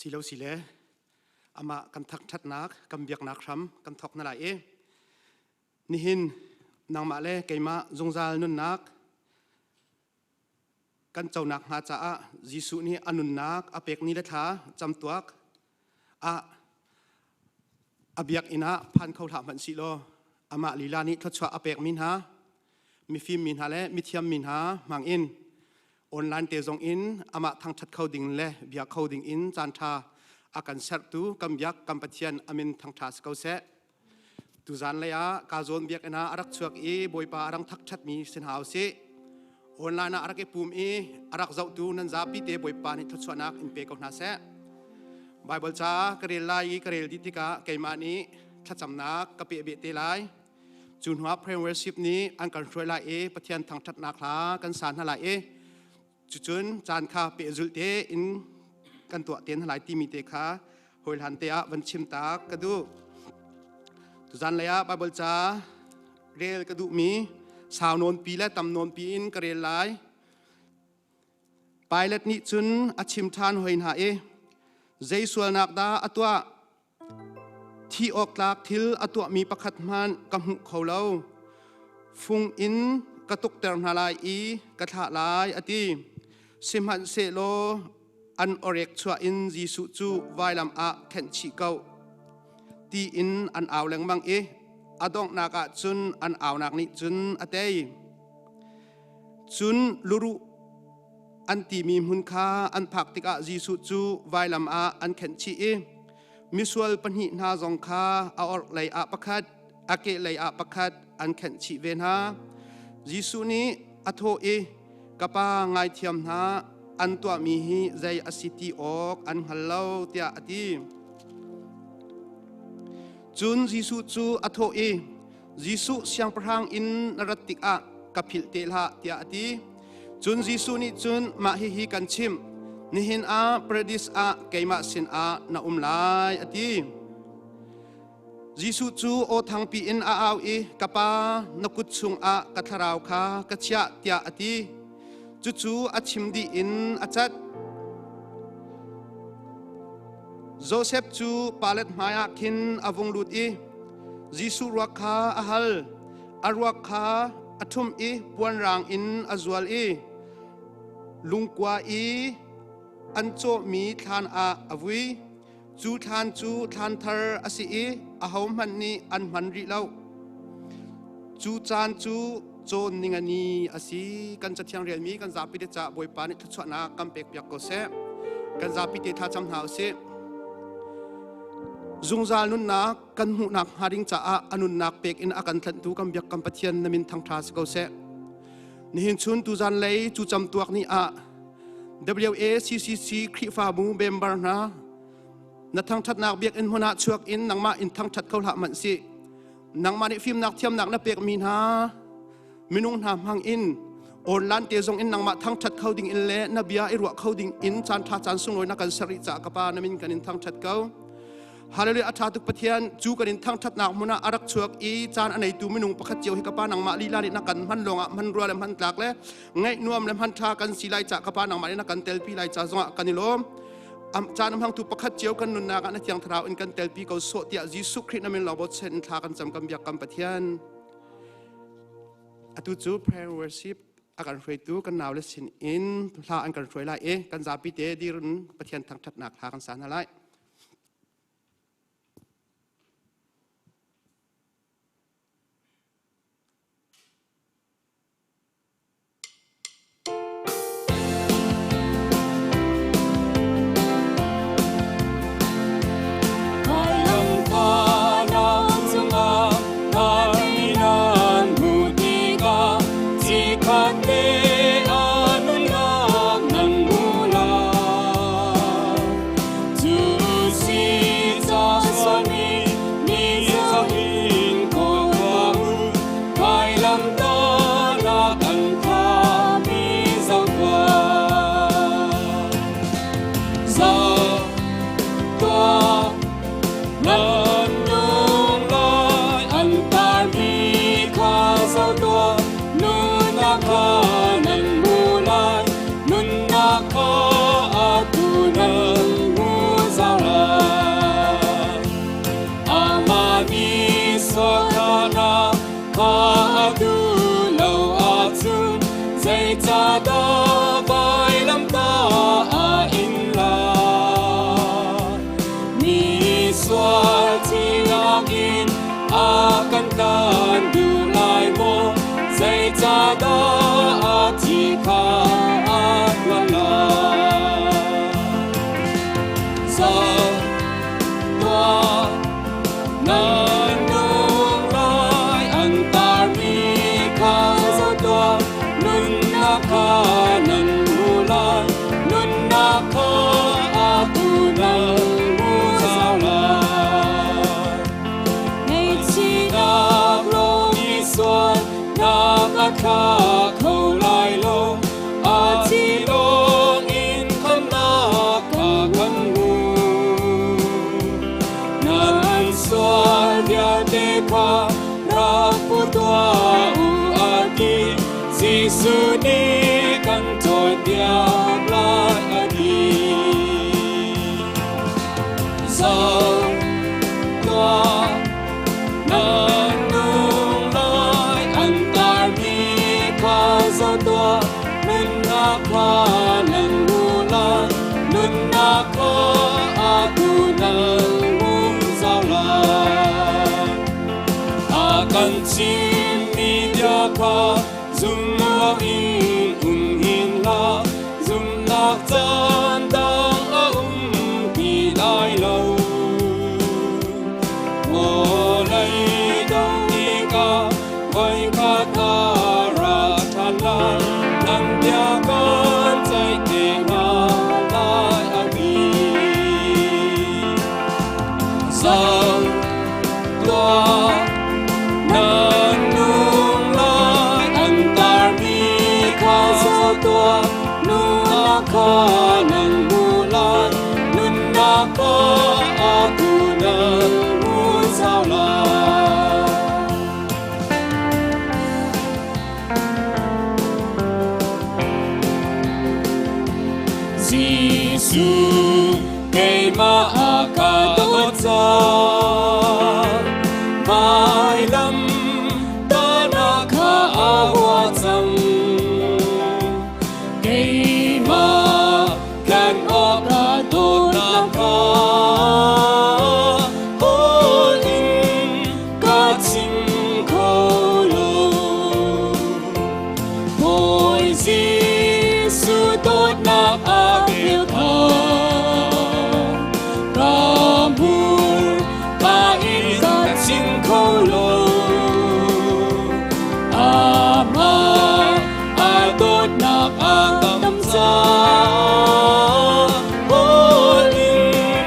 Si lo si le amah kan thangṭhatnak kan biaknak hram kan thawk na lai i nihin nangmah le keimah zungzal nunnak kan conak hnga caah Jesuh nih a nunnak a pek ni le thla camtuak ah a biakinn ah phan kho hlah hmanh sih law amah lila nih thluachuah a pekmi hna mifim mi hna le mithiam mi hna hmang in online te zong in amah thangṭhat kho ding le bia kho ding in caan ṭha a kan sertu kan biak kan Pathian amin thangṭha si ko seh. Tuzan lei ah ka zawn biakinn ah a rak chuak i Bawipa a rak thangṭhatmi si hna usih. Online ah a rak i pum i a rak zohtu nan zapi te Bawipa nih thluachuahnak in pe ko hna seh. Baibal ca ka rel lai i ka rel dih tikah keimah nih thlacamnak ka peh beh te lai. Cu hnuah prayer worship nih an kan hruai lai i Pathian thangṭhatnak hla kan sa hna lai i cucun caan kha pehzulh tein kan tuah te hna lai timi te kha hawihlan te ah van chim ta ka duh. Tuzan lei ah Baibal ca rel ka duhmi sau nawnpi le tam nawnpi in ka rel lai. Pilate nih cun a chim ṭhan hoi hna i zei sualnak dah a tuah? Thi awk tlak thil a tuahmi pakhat hmanh ka hmuh kho lo. Fung in ka tukter hna lai i ka thlah lai, a ti. Sihmanhsehlaw an orek chuah in Jesuh cu vailam ah khenh chih ko tiin an au lengmang i a donghnak ah cun an aunak nih cun a tei. Cun luruh an timi hmun kha an phak tikah Jesuh cu vailam ah an khenh chih i misual pahnih hna zong kha a orhlei ah pakhat, a kehlei ah pakhat an khenh chih ve hna. Jesuh nih a thawh i, Ka Pa, ngaithiam hna, an tuahmi hi zei a si ti awk an hngal lo, tiah a ti. Cun Jesuh cu a thawh i, Jesuh siangpahrang in na rat tikah ka philh te hlah tiah a ti. Cun Jesuh nih cun mah hihi kan chimh, nihin ah paradis ah keimah sinah na um lai a ti. Jesuh cu aw thangpi in a au i ka pa na kut chungah ka thlarau kha ka chiah tiah a ti. Cucu a chim dih in a cat. Josef cu Pilat hmaiah khin a vung lut i Jesuh ruak kha a hal. A ruak kha a ṭhumh i puanrang in a zual i lungkua i an cawhmi thlan ah a vui. Cu thlan cu thlan thar a si i ahohmanh nih an hman rih lo. Cu caan cu cawn ningani a si. Kan cathiang relmi kan zapi te caah Bawipa nih thluachuahnak kan pekpiak ko seh. Kan zapi te thlacam hna usih. Zungzal nunnak kan hmuhnak hnga ding caah a nunnak pek in a kan tlanhtu kan biak kan Pathian na min thangṭha si ko seh. Nihin chun tuzan lei cu camtuak ni ah WACCC Khrihfabu member hna na thangṭhatnak biakinn hmun ah chuak in nangmah in thangṭhat kho hlah hmanh sih. Nangmah nih fimnak thiamnak na pekmi hna minung hna hmang in online te zong in nangmah thangṭhat kho ding in le na bia i ruah kho ding in caan ṭha caan sunglawi na kan ser rih caah ka pa na min kan in thangṭhat ko. Hallelujah a ṭha tuk Pathian cu kan in thangṭhatnak hmun ah a rak chuak i caan a neitu minung pakhat cio hi ka pa nangmah lila nih na kan hman lawngah hman rua le hman tlak le ngaih nuam le hman ṭha kan si lai ca ka pa nangmah nih na kan telpi lai ca zongah kan i lawm. Caan a hmangtu pakhat cio kan nunnak ah na thiang thlarau in kan telpi ko sawh tiah Jesuh Khrih na min lawng bochan in thla kan cam kan biak kan Pathian. Atu cu prayer worship a kan hruaitu kan nau le sin in hla an kan hruai lai i kan zapi te dirun Pathian thangṭhatnak hla kan sa hna lai. Nan nung lai an tarmi kha zoh tuah, nunnak kha nan hmu lai, nunnak kha atu nan hmu zau lai. Ngaihchihnak lawng i sualnak a thla kho lai lo, a thi lawng in khamnak kha kan hmu. Nan sual vialte kha rak pu tuah u a ti, Jesuh nih kan cawnpiak lai a ti. Zoh tuah, nan nung lai an tarmi kha zoh tuah, nunnak kha nan hmu lai, nunnak kha atu nan hmu zau lai. A kan chimmi bia kha zum loin um hin hlah, zumhnak caan dang a um ti lai lo. Vawlei dong tikah voikhat a ra ṭhan lai, nan bia kan ceih te hna lai a ti. Zoh tuah, nan nung lai an tarmi kha zoh tuah, nunnak kha nan hmu lai, nunnak kha atu nan hmu zau lai. Jesuh keimah a ka dawt cang, vailam tahnak kha a hua cang. Keimah kan awk a dawtnak kha hawl in ka chim kho lo. Bawi Jesuh dawtnak a vel kha ka hmur ka in ka chim kho lo. Amah a dawtnak a tam caah hawl in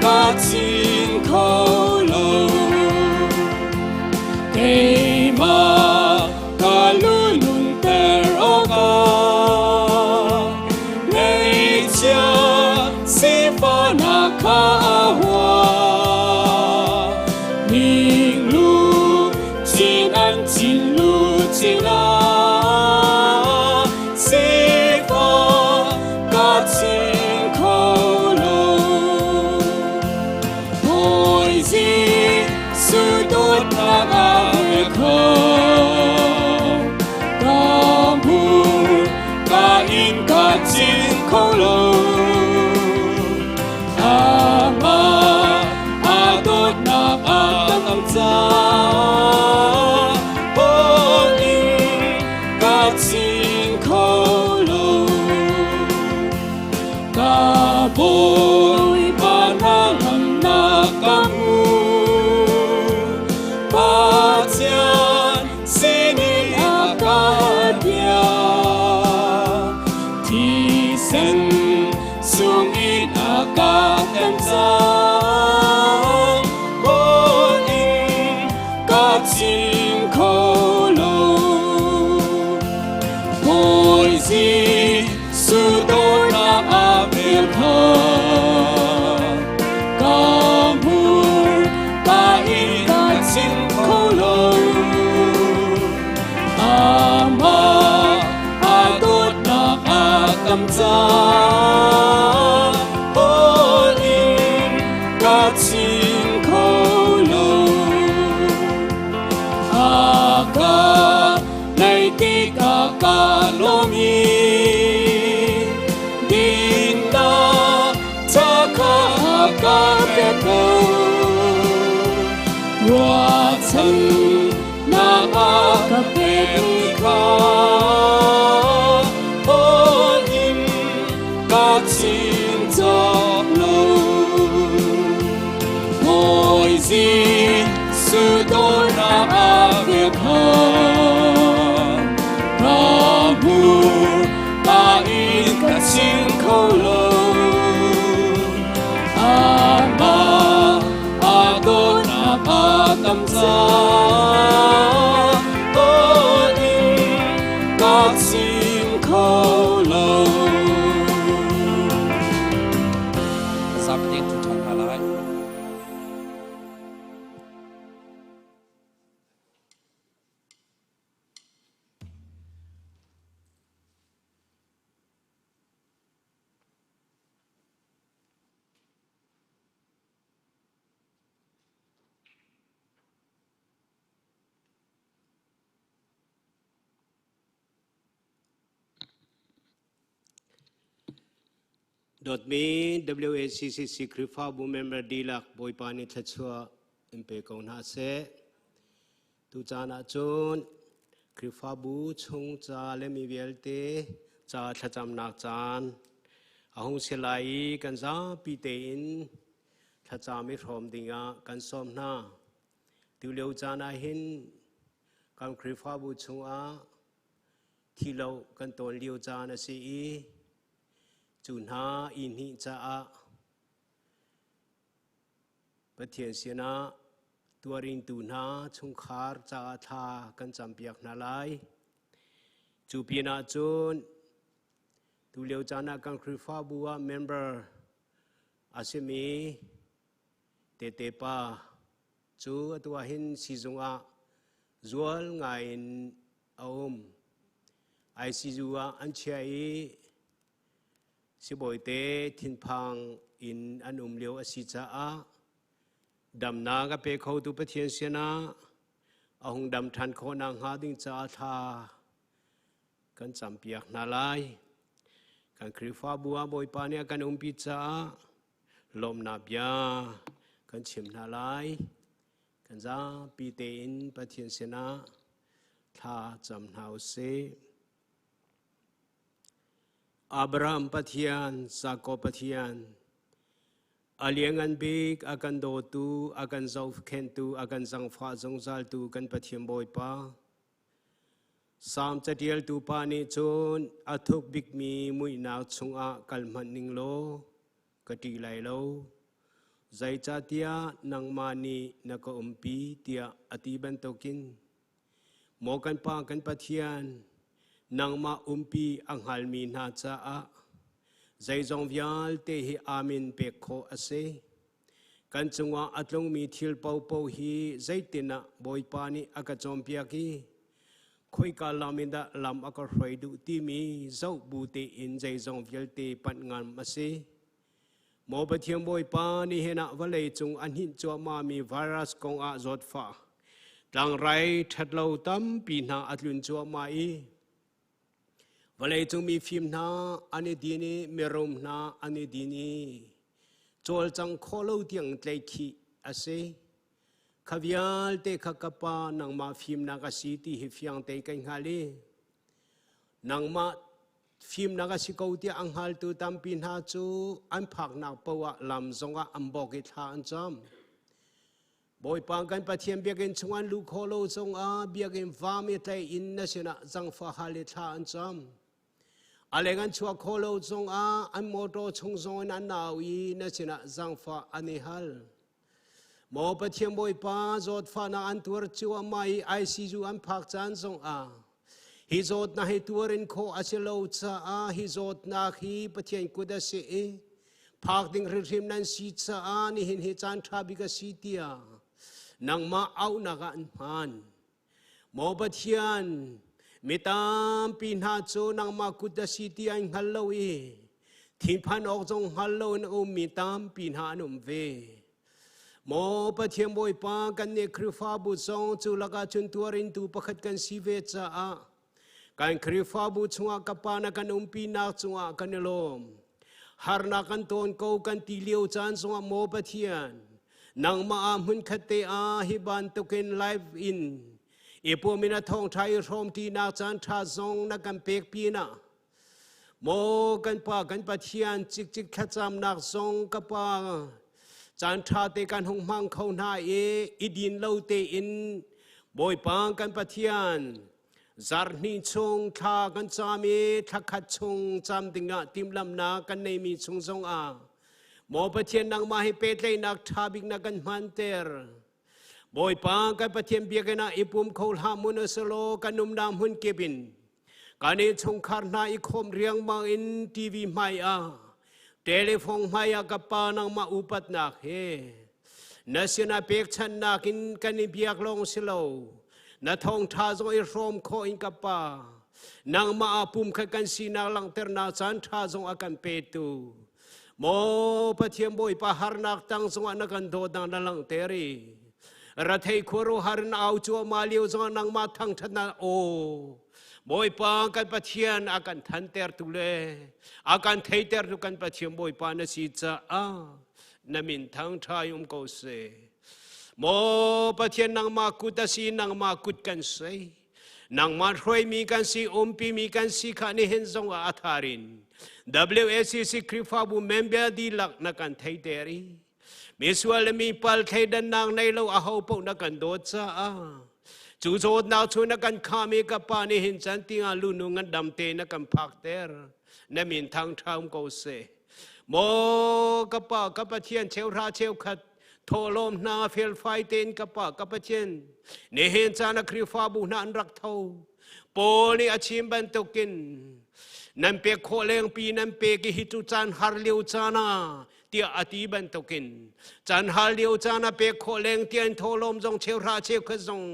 ka chim kho lo. Keimah ka lu nunter awkah ngaihchia sifahnak kha a hua. Minglu chin an chin lu chin ah sifah ka chim kho lo. Bawi Jesuh dawtnak a vel kho, ka hmur ka in ka cin kho lo. Amah a dawtnak a tam caah hawl in ka cin kho lo. Ka Bawipa hnangamnak ka hmu, Pathian sinin a ka piak. Thisen sungin a ka hnem cang, hawl in ka cin kho lo. Bawi Jesuh dawtnak a vel kha ka hmur ka in ka chim kho lo. Amah a dawtnak a tam caah hawl in ka chim kho lo. A ka naih tikah ka lawm i dinnak ca kha a ka pek ko. Ruahchannak a ka pekmi kha hawl in ka chim cawk lo. Bawi Jesuh dawtnak a vel kha ka hmur ka in ka chim kho lo. Amah a dawtnak a tam caah aw in ka chim kho lo. Zapi tein ṭhu ṭhan hna lai. Dawtmi WACCC Khrihfabu member dihlak Bawipa nih thluachuah in pe ko hna seh. Tucaan ahcun Khrihfabu chung ca le mi vialte ca thlacamnak caan a hung si lai i kan zapi tein thlacam i hrawm dingah kan sawm hna. Tulio caan ahhin kan Khrihfabu chungah thilo kan tawn lio caan a si i cu hna i hnih caah Pathian sinah tuaringtu hna chungkhar caah thla kan campiak hna lai. Cu pinah cun tulio caan ah kan Khrihfabu ah member a simi tete pa cu atu ah hin siizung ah zual ngai in a um. ICU ah an chiah i sibawite thinphang in an um lio a si caah damnak a pe khotu Pathian sinah a hung dam ṭhan khawh nakhnga ding caah thla kan campiak hna lai. Kan Khrihfabu ah Bawipa nih a kan umpi caah lawmhnak bia kan chim hna lai. Kan zapi tein Pathian sinah thla cam hna u sih. Abraham Pathian, Jakob Pathian, a liangan bik a kan dawtu, a kan zohkhenhtu, a kan zangfah zungzaltu kan Pathian Bawipa, Salm catialtu pa nih cun a thuk bikmi muihnak chungah kal hmanh ning law ka ṭih lai lo. Zeicahtiah nangmah nih na ka umpi tiah a ti bantukin maw kan Pa kan Pathian, nangmah umpi a hngalmi hna caah zeizong vialte hi amen pek khawh a si. Kan cungah a tlungmi thil paohpaoh hi zeitin ah Bawipa nih a ka cawnpiak i khoika lam in dah lam a ka hruai duh timi zoh bu tein zeizong vialte panh ngam a si. Maw Pathian Bawipa, nihin ah vawlei cung a hninh cuahmahmi virus kong ah zawtfah tlangrai ṭhatlo tampi hna a tlun cuahmah i vawleicung mifim hna an i din i mirum hna an i din i cawlcang khawh lo tiang tlaihkhih a si. Kha vialte kha ka pa nangmah fimnak a si ti hi fiang tein kan hngal i nangmah fimnak a si ko tiah a hngaltu tampi hna cu an phaknak paoh ah lam zongah an bawk i thla an cam. Bawipa kan Pathian biakinn chung an luh khawh lo zongah biakinn vam i tlaih in na sinah zangfah hal i thla an cam. A leng an chuah khawh lo zongah an motor chung zong in an nau i na sinah zangfah an i hal. Maw Pathian Bawipa, zawtfahnak an tuar cuahmah i ICU an phak caan zongah hi zawtnak hi tuar in khawh a si lo caah hi zawtnak hi Pathian kut a si i phak ding hrimhrim nan si caah nihin hi caan ṭha bik a si tiah nangmah auhnak ah an hman. Maw Pathian, mi tampi hna cu nangmah kut a si ti an hngal lo i thinphan awk zong hngal lo in a ummi tampi hna an um ve. Maw Pathian Bawipa, kan nih Khrihfabu zong cu lakah cun tuarintu pakhat kan si ve caah kan Khrihfabu chungah ka pa na kan umpinak cungah kan i lawm. Harnak kan tawn ko kan ti lio caan zongah maw Pathian, nangmah ah hmunkhat te ah hi bantukin live in i pum in a thawngṭha i hrawmṭinak caan ṭha zong na kan pek pinah maw kan pa kan Pathian cikcik thlacamnak zong ka pa Caan ṭha te kan hung hmang kho hna i i din lo tein Bawipa kan Pathian zarhhnih chung thla kan cam i thla khat chung cam dingah timhlamhnak kan neimi chung zongah Maw Pathian nangmah hi pehtlaihnak ṭha bik na kan hmanter. Bawipa kan Pathian biakinn ah i pum kho hlah mun usulaw kan umnak hmun kip in kan innchungkhar hna i khawm riangmang in TV hmai ah telephone hmai ah ka pa nangmah upatnak he na sinah pekchanhnak in kan i biak lawng si lo na thawngṭha zong i hrawm khawh in ka pa nangmah ah pumkhat kan sinak langhternak caan ṭha zong a kan petu Maw Pathian Bawipa harnak tang zongah na kan dawtnak na langhter i rathei khuaruahhar in au cuahmah lio zongah nangmah thangṭhatnak aw Bawipa kan Pathian a kan thantertu le a kan theitertu kan Pathian Bawipa na si caah na min thangṭha um ko seh. Maw Pathian nangmah kut a si nangmah kut kan sei. Nangmah hruaimi kan si, umpimi kan si kha nihin zongah a thar in WACC Khrihfabu member dihlak na kan theiter i misual le mi pal thleidannak nei lo aho paoh na kan dawt caah cu zawtnak cu na kan kham i ka pa nihin can tingah lunu ngandam te na kan phakter na min thang ṭhaum ko seh. Maw ka pa ka Pathian cheuhra cheukhat thawhlawm hna felfai tein ka pa ka Pathian nihin caan a Khrihfabu hna an rak tho Paul nih a chim bantukin nan pek khawh lengpi nan pek i hi cu caan har lio caan ah tiah a ti bantukin caan har lio caan ah pek khawh leng tian thawhlawm zong cheuhra cheukhat zong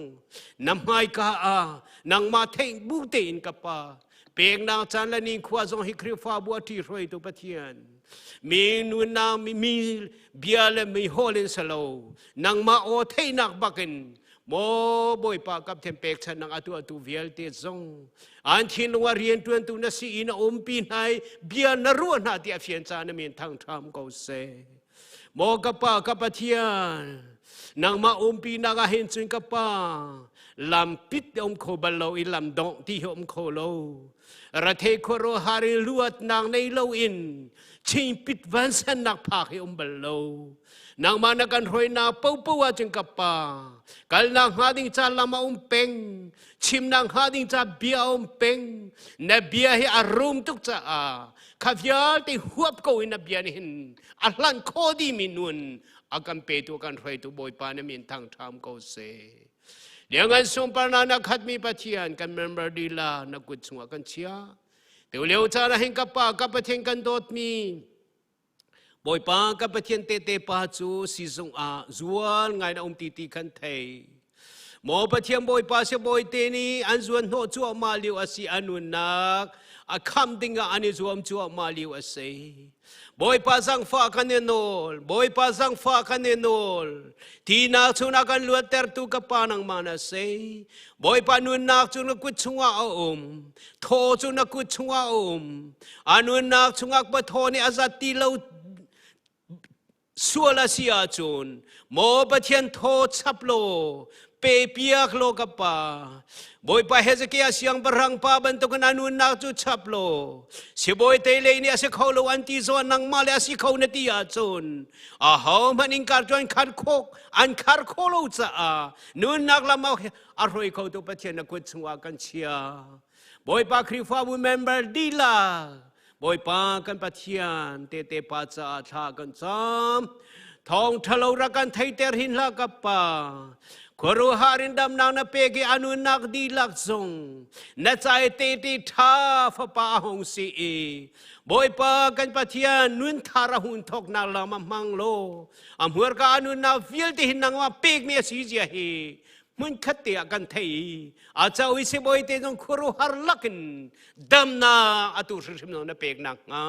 na hmaika ah nangmah theih bu tein ka pa peknak caan le nikhua zong hi Khrihfabu a ṭihruaitu Pathian mi nunnak mi bia le mi hawl in salo nangmah aw theihnak bakin maw Bawipa kapthen pekchannak a tuahtu vialte zong an thinlung ah rianṭuantu na si i na umpi hna i bia na ruah hna tiah fian ca na min thangṭham ko seh maw ka pa ka Pathian nangmah umpi nak ah hin cun ka pa lam pit um kho bal lo i lam dongh ti hi um kho lo rathe khuaro hari luatnak nei lo in chingpit vansannak phak hi um bal lo nangmah na kan hruainak popo ah cun ka pa kalnak hnga ding ca lam a um peng chimnak hnga ding ca bia a um peng na bia hi a rum tuk caah kha vialte huap ko in na bia nih hin a hlan kho dimi nun a kan petu kan hruaitu Bawipa na min thangṭham ko seh. Liangan sunparnak na khatmi Pathian kan member dila na kut chungah kan chia. Tu lio caan ah hin ka pa ka Pathian kan dawtmi Bawipa ka Pathian tete pa cu sizung ah zual ngai na um ti ti kan thei. Maw Pathian Bawipa si bawi te nih an zuan hnawh cuahmah lio a si a nunnak a kham dingah an i zuam cuahmah lio a si. Bawipa zangfah kan i nawl, Bawipa zangfah kan i nawl. Tinak chungah kan luattertu ka pa nangmah na si. Bawipa nunnak cu na kut chungah a um. Thaw cu na kut chungah a um. A nunnak chungah pa thaw nih a zat ti lo sual a si ahcun maw Pathian thaw chap law pe piak law ka pa Bawipa Hezekiah siangpahrang pa bantukin a nunnak cu chap law sibawi te lei nih a si kho lo an ti zawn nangmah le a si kho na ti ahcun ahohmanh innka cu an khar khawh an khar khawh lo caah nunnak lam a hruai khotu Pathian na kut chungah kan chia Bawipa Khrihfabu member dihlak Bawipa kan Pathian tete pa caah thla kan cam. Thawng ṭhalo rak kan theiter hin hlah ka pa. Khuaruahhar in damnak na pek i a nunnak dihlak zong na ca i tete ṭha fapa a hung si i Bawipa kan Pathian nun thar a hun thawknak lam a hmang law a hmurka a nunnak vialte hi nangmah pekmi a si zia hi hmunkhat te ah kan thei i a co i sibawi te zong khuaruahhar lakin damnak atu hrimhrim zong na pek nakhnga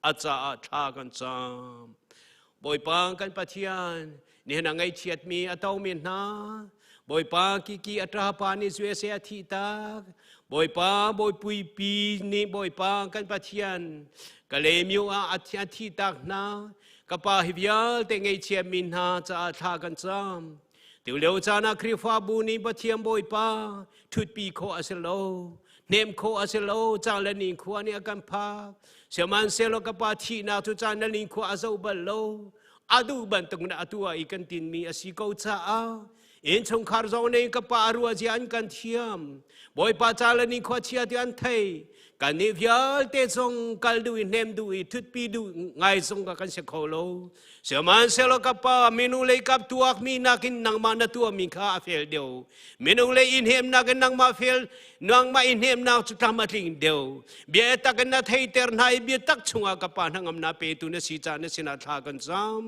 a caah thla kan cam Bawipa kan Pathian nihin a ngaihchiatmi a tomi hna Bawipa kiki a ṭapa nih USA a thih tak Bawipa Bawipuipi nih Bawipa kan Pathian Kalaymyo ah a thih tak hna ka pa hi vialte ngaihchiatmi hna caah thla kan cam Tulio caan ah Khrihfabu nih Pathian Bawipa ṭhutpi khawh a si lo, hnem khawh a si lo, caan le nikhua nih a kan phak. Sihmanhsehlaw ka pa thihnak cu caan le nikhua a zoh bal lo. Adu bantuk na atu ah i kan tinmi a si ko caah innchungkhar zong nih ka pa rua zia an kan thiam. Bawipa ca le ni khua chia ti an thei. Kan nih vialte zong kal duh i hnem duh i thutpi duh ngai zong ka kan si kho lo. Sihmanhsehlaw ka pa minung lei kap tuak mi nakin nangmah na tuah mi kha a fel deuh. Minung lei i hnemnak in nangmah fel nangmah i hnemnak cu tlam a tling deuh. Bia tak in na theiter hna i biatak chungah ka pa hnangamnak petu na si caah na sinah thla kan cam.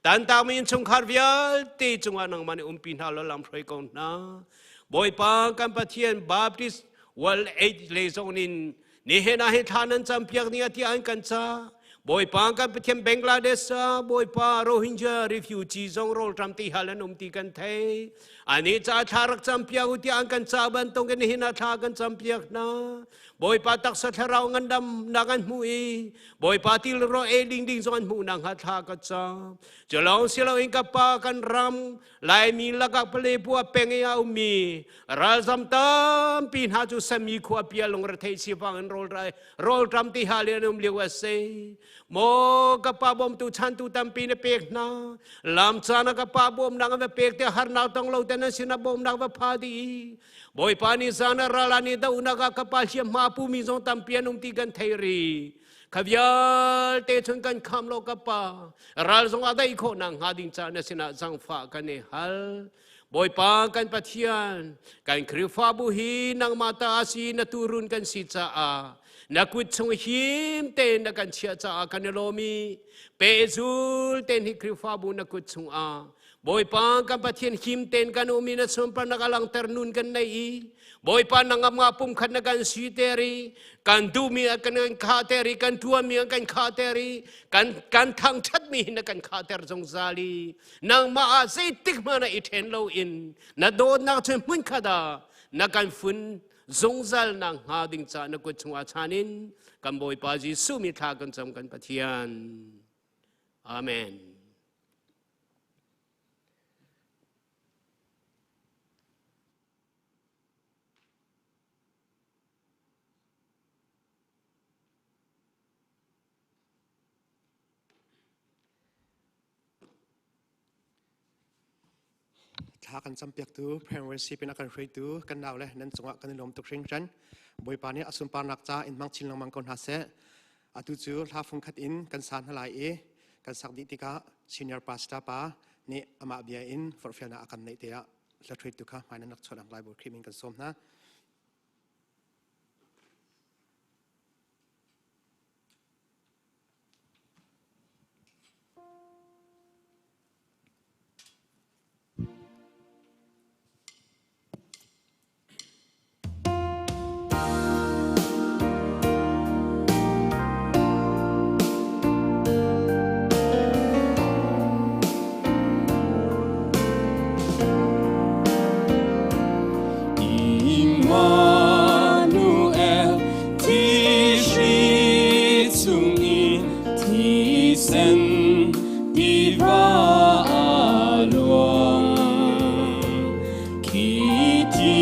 Tantakmi innchungkhar vialte cungah nangmah nih umpi hna law lam hruai ko hna. Bawipa kan Pathian Baptist World Aid lei zong in nihin ah hi thla nan campiak ni tiah an kan ca. Bawipa kan Pathian Bangladesh ah Bawipa Rohingya refugee zong rawlṭam ti hal an um ti kan thei. Ani ca thla rak campiak u tiah an kan ca bantuk in nihin ah thla kan campiak hna. Bawipa taksa thlarau ngandam nak an hmu i Bawipa til ro e ding ding zong an hmuh nak hnga thla ka cam. Cu lawng si loin ka pa kan ram Laimi lakah Palepua peng i a ummi ralzam tampi hna cu sami khua pia lungrethei sifang in rawlṭam ti hal in an um lio a si. Maw ka pa bawmtu chantu tampi na pek hna. Lam caan ah ka pa bawmnak an va pek te harnak tong lo ten an sinah bawmnak va pha dih. Bawipa nih zan ah ral an i dohnak ah ka pa hliamhma pumi zong tampi an um ti kan thei rih. Kha vialte chun kan kham lo ka pa. Ral zong a daih khawh nak hnga ding caah na sinah zangfah kan i hal. Bawipa kan Pathian, kan Khrihfabu hi nangmah ta a si na turun kan si caah na kut chung him tein na kan chiah caah kan i lawm i pehzul tein hi Khrihfabu na kut chungah Bawipa kan Pathian him tein kan um i na sunparnak a langter nun kan nei i Bawipa nangam nga pumkhat na kan siter i kan duhmi a kan khahter i kan tuanmi an kan khahter i kan kan thangṭhatmi hi na kan khahter zungzal i nangmah ah zeitik hmanh ah i ṭhen loin na dawtnak cu hmunkhat ah na kan fun zungzal nak hnga ding caah na kut chungah chan in kan Bawipa Jesuh mi thla kan cam kan Pathian. Amen. Thla kan campiaktu Parent pin a kan hruaitu kan nau le nan cungah kan i lawm tuk hringhran. Bawipa nih a sunparnak ca in hmang chin lengmang ko hna seh. Atu cu hla fungkhat in kan sa hna lai i kan sak dih tikah senior pastor pa nih amah bia in forhfialnak a kan neih te ah hla hruaitu kha hmai nan rak chuah lai Bawi Khrih min kan sawm hna. Immanuel thihri chungin thisen tiva a luang. Khi thi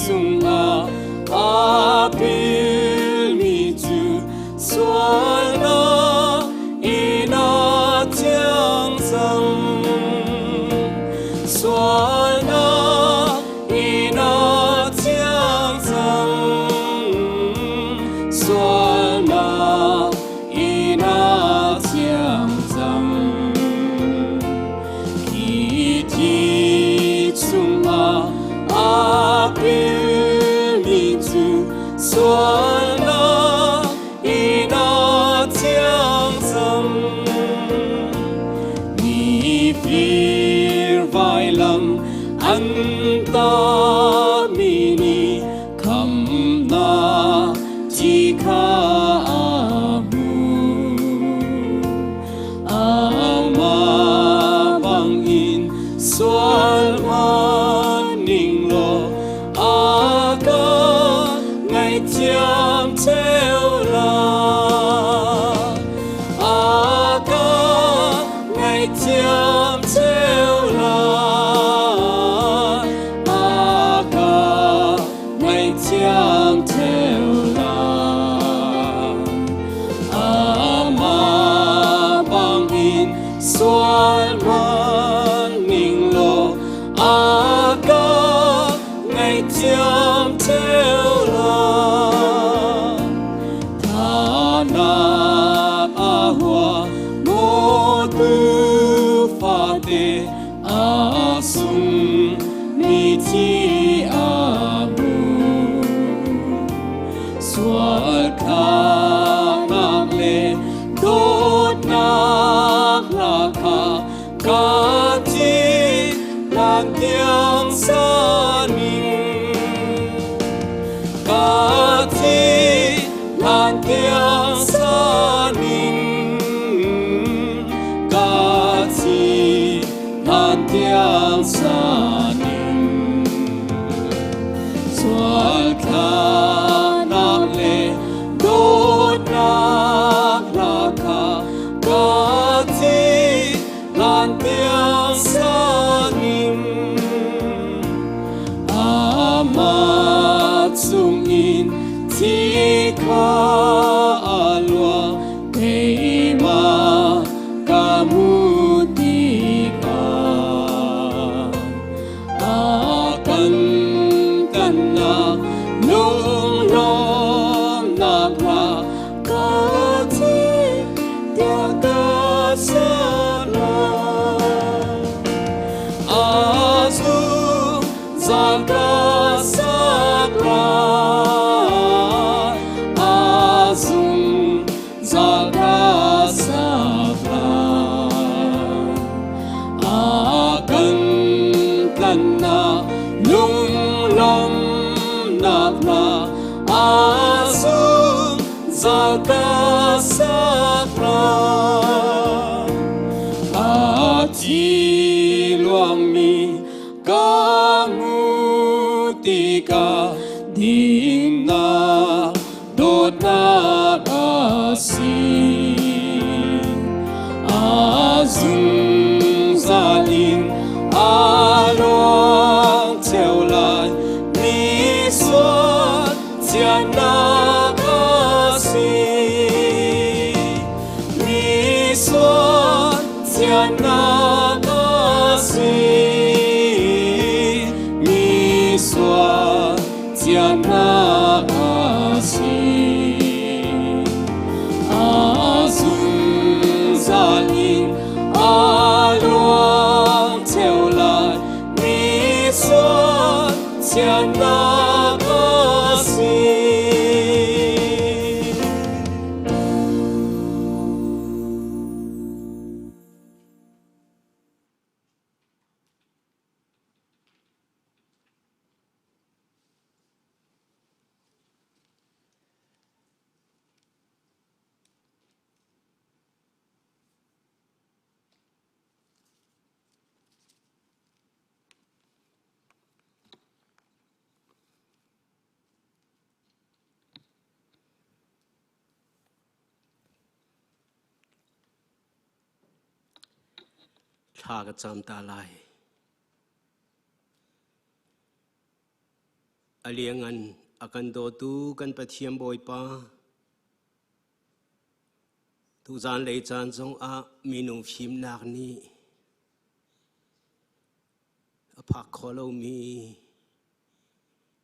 chungah aa pilmi cu sualnak in a thiang cang. Sualnak in a thiang cang. Sualnak in a thiang cang. Khi thi chungah aa pilmi cu sualnak in a thiang cang. Mifir vailam an tami nih khamnak thi kha a hmu. Amah bangin sual hmanning law a ka ngaihthiam theo lai. A ka ngaihthiam theo lai. A ka ngaihthiam theo lai. Amah bangin Sual man ning law a ka ngaihthiam theo lai. Thanak a hua maw tu fate a sung mi thi a hmu. Sual khanak le dawtnak hla kha ka thi hlan tiang saning. Ka thi hlan tiang saning. Ka thi hlan tiang saning. Sual thlanak le dawtnak hla kha ka thi hlan tiang saning. Amah chungin thi kha a luang keimah ka hmu tikah. A kan tannak lunglawmnak hla ka thi tiah ka ser lai. A zungzal ka sak lai. A zungzal ka sak lai. A kan tlannak lunglawmnak hla a zungzal ka sak lai. A thi luangmi ka hmu tikah dinnak dawtnak a si. A zungzal in a luang theo lai mi sual thiannak a si. Mi sual thiannak a si. Mi sual thiannak a si. A zungzal in a luang theo lai mi sual thiannak a si. Thla ka cam ta lai. A liangan a kan dawtu kan Pathian Bawipa, tuzan lei caan zongah minung fimnak nih a phak kho lomi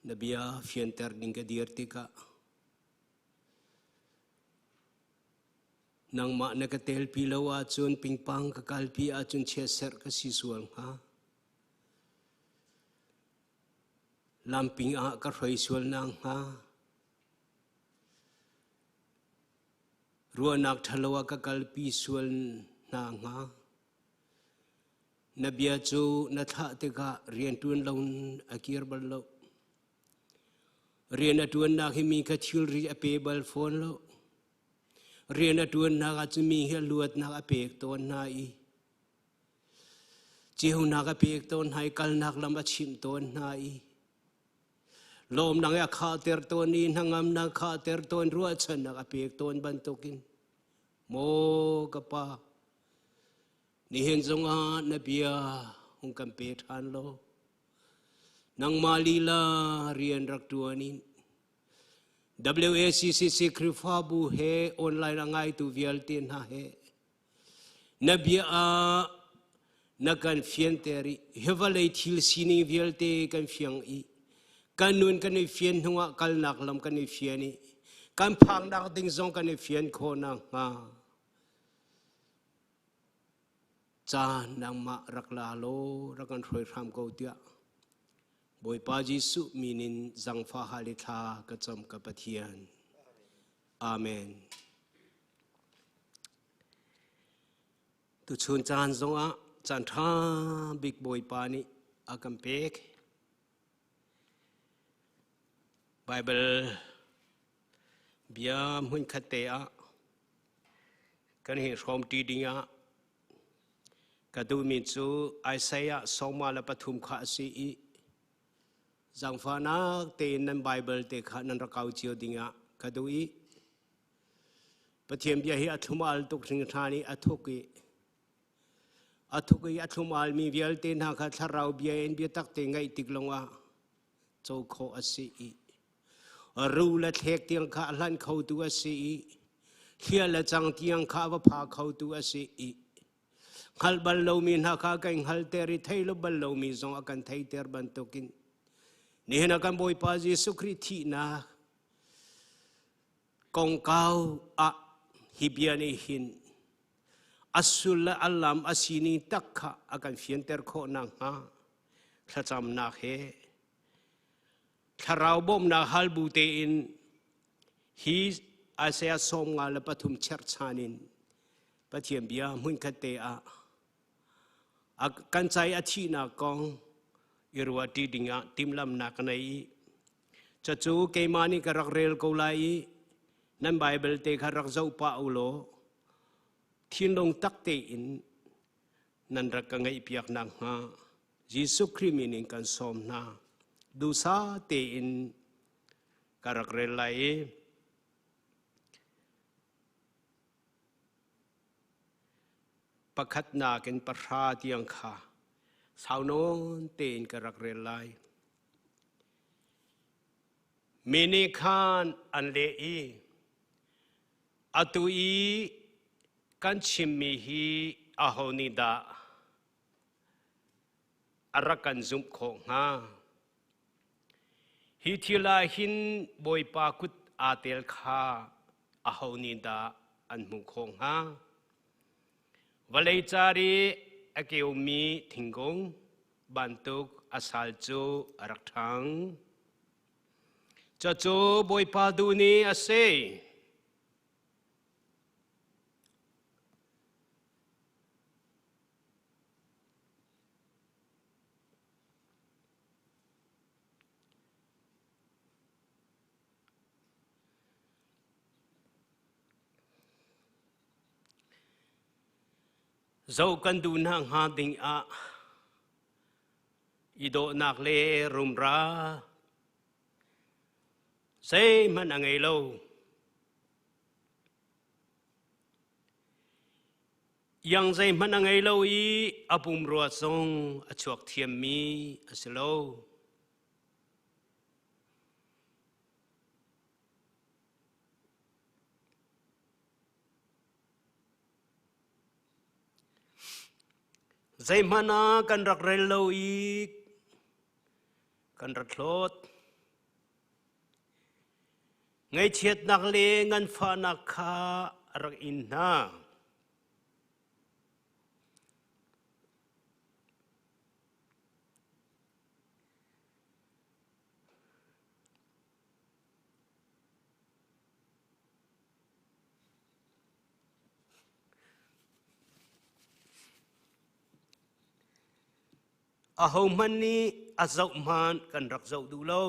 na bia fianter ding ka dir tikah nangmah na ka telpi lo ahcun pingpang ka kalpi ahcun chiatserh ka si sual hnga. Lamping ah ka hroi sual nakhnga ruahnak ṭhalo ah ka kalpi sual hna hnga. Na bia cu na thlah tikah rianṭuan lo a kir bal lo. Rian a ṭuannak hi mi kha thilri a pe bal fawn lo. Rian a ṭuannak ah cun mi hi a luatnak a pek tawn hna i ceunak a pek tawn hna i kalnak lam a chimh tawn hna i lawmnak a khahter tawn i hnangamnak khahter tawn ruahchannak a pek tawn bantukin maw ka pa nihin zongah na bia hung kan pe ṭhan law nangmah lila rian rak ṭuan in WACCC Khrihfabu he online a ngaitu vialte hna he. Na bia ah na kan fianter i hi vawlei thil sining vialte kan fiang i kan nun kan i fian hnuah kalnak lam kan i fian i kan phaknak ding zong kan i fian khawh nakhnga caan nangmah rak la law rak kan hruai hram ko tiah Bawipa Jesuh min in zangfah hal i thla ka cam ka Pathian. Amen. Tuchun caan zongah caan ṭha bik Bawipa nih a kan pek. Baibal bia hmunkhat te ah kan hi hrawmṭi dingah ka duhmi cu Isaiah sawma le pathum kha a si i zaangfahnak tein nan Baibal te kha nan rak kau cio dingah ka duh i Pathian bia hi a thlum al tuk hringhran i a thuk i a thuk i a thlum almi vialte hna kha thlarau bia in biatak te ngaih tik lawngah co khawh a si i ru le thlek tiang kha a hlan khotu a si i hlia le cang tiang kha a va pha khotu a si i hngalh bal lomi hna kha kan hngalter i thei lo bal lomi zong a kan theiter bantukin nihin ah kan Bawipa Jesuh Khrih thihnak kongkau ah hi bia nih hin a sul le a lam a sining tak kha a kan fianter khawh nakhnga thlacamnak he thlarau bawmhnak hal bu tein hi Isaiah 53 cherhchan in Pathian bia hmunkhat te ah kan cai a thihnak kong i ruahṭi dingah timhlamhnak ka nei i cucu keimah nih ka rak rel ko lai i nan Baibal te kha rak zoh pah u law thinlung tak tein nan rak ka ngaihpiak nakhnga Jesuh Khrih min in kan sawm hna. Duhsah tein ka rak rel lai i Pakhatnak in pahra tiang kha sau nawn tein ka rak rel lai. Mi nih khan an leh i atu i kan chimmi hi aho nih dah a rak kan zumh khawh hnga? Hi thil ah hin Bawipa kut aa tel kha aho nih dah an hmuh khawh hnga? Vawlei car i a keumi thingkung bantuk a sal cu a rak ṭhang. Cucu Bawipa duh ni a si. Zoh kan duh hna hnga ding ah i dawhnak le rumra zeihmanh a ngei lo. Iang zeihmanh a ngei lo i a pumrua zong a chuak thiammi a si lo. Zeihmanh ah kan rak rel lo i kan rak hlawt. Ngaihchiatnak le nganfahnak kha a rak in hna. Ahohmanh nih a zoh hmanh kan rak zoh duh lo.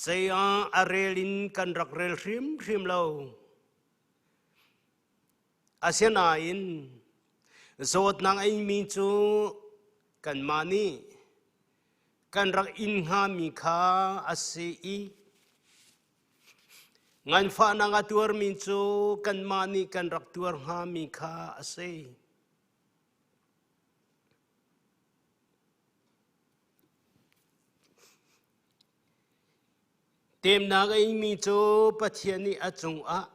Zei ah a rel in kan rak rel hrimhrim lo. Asinain zawtnak a ingmi cu kanmah nih kan rak in hngami kha a si i nganfahnak a tuarmi cu kanmah nih kan rak tuar hngami kha a si. Temnak a ingmi cu Pathian nih a cungah.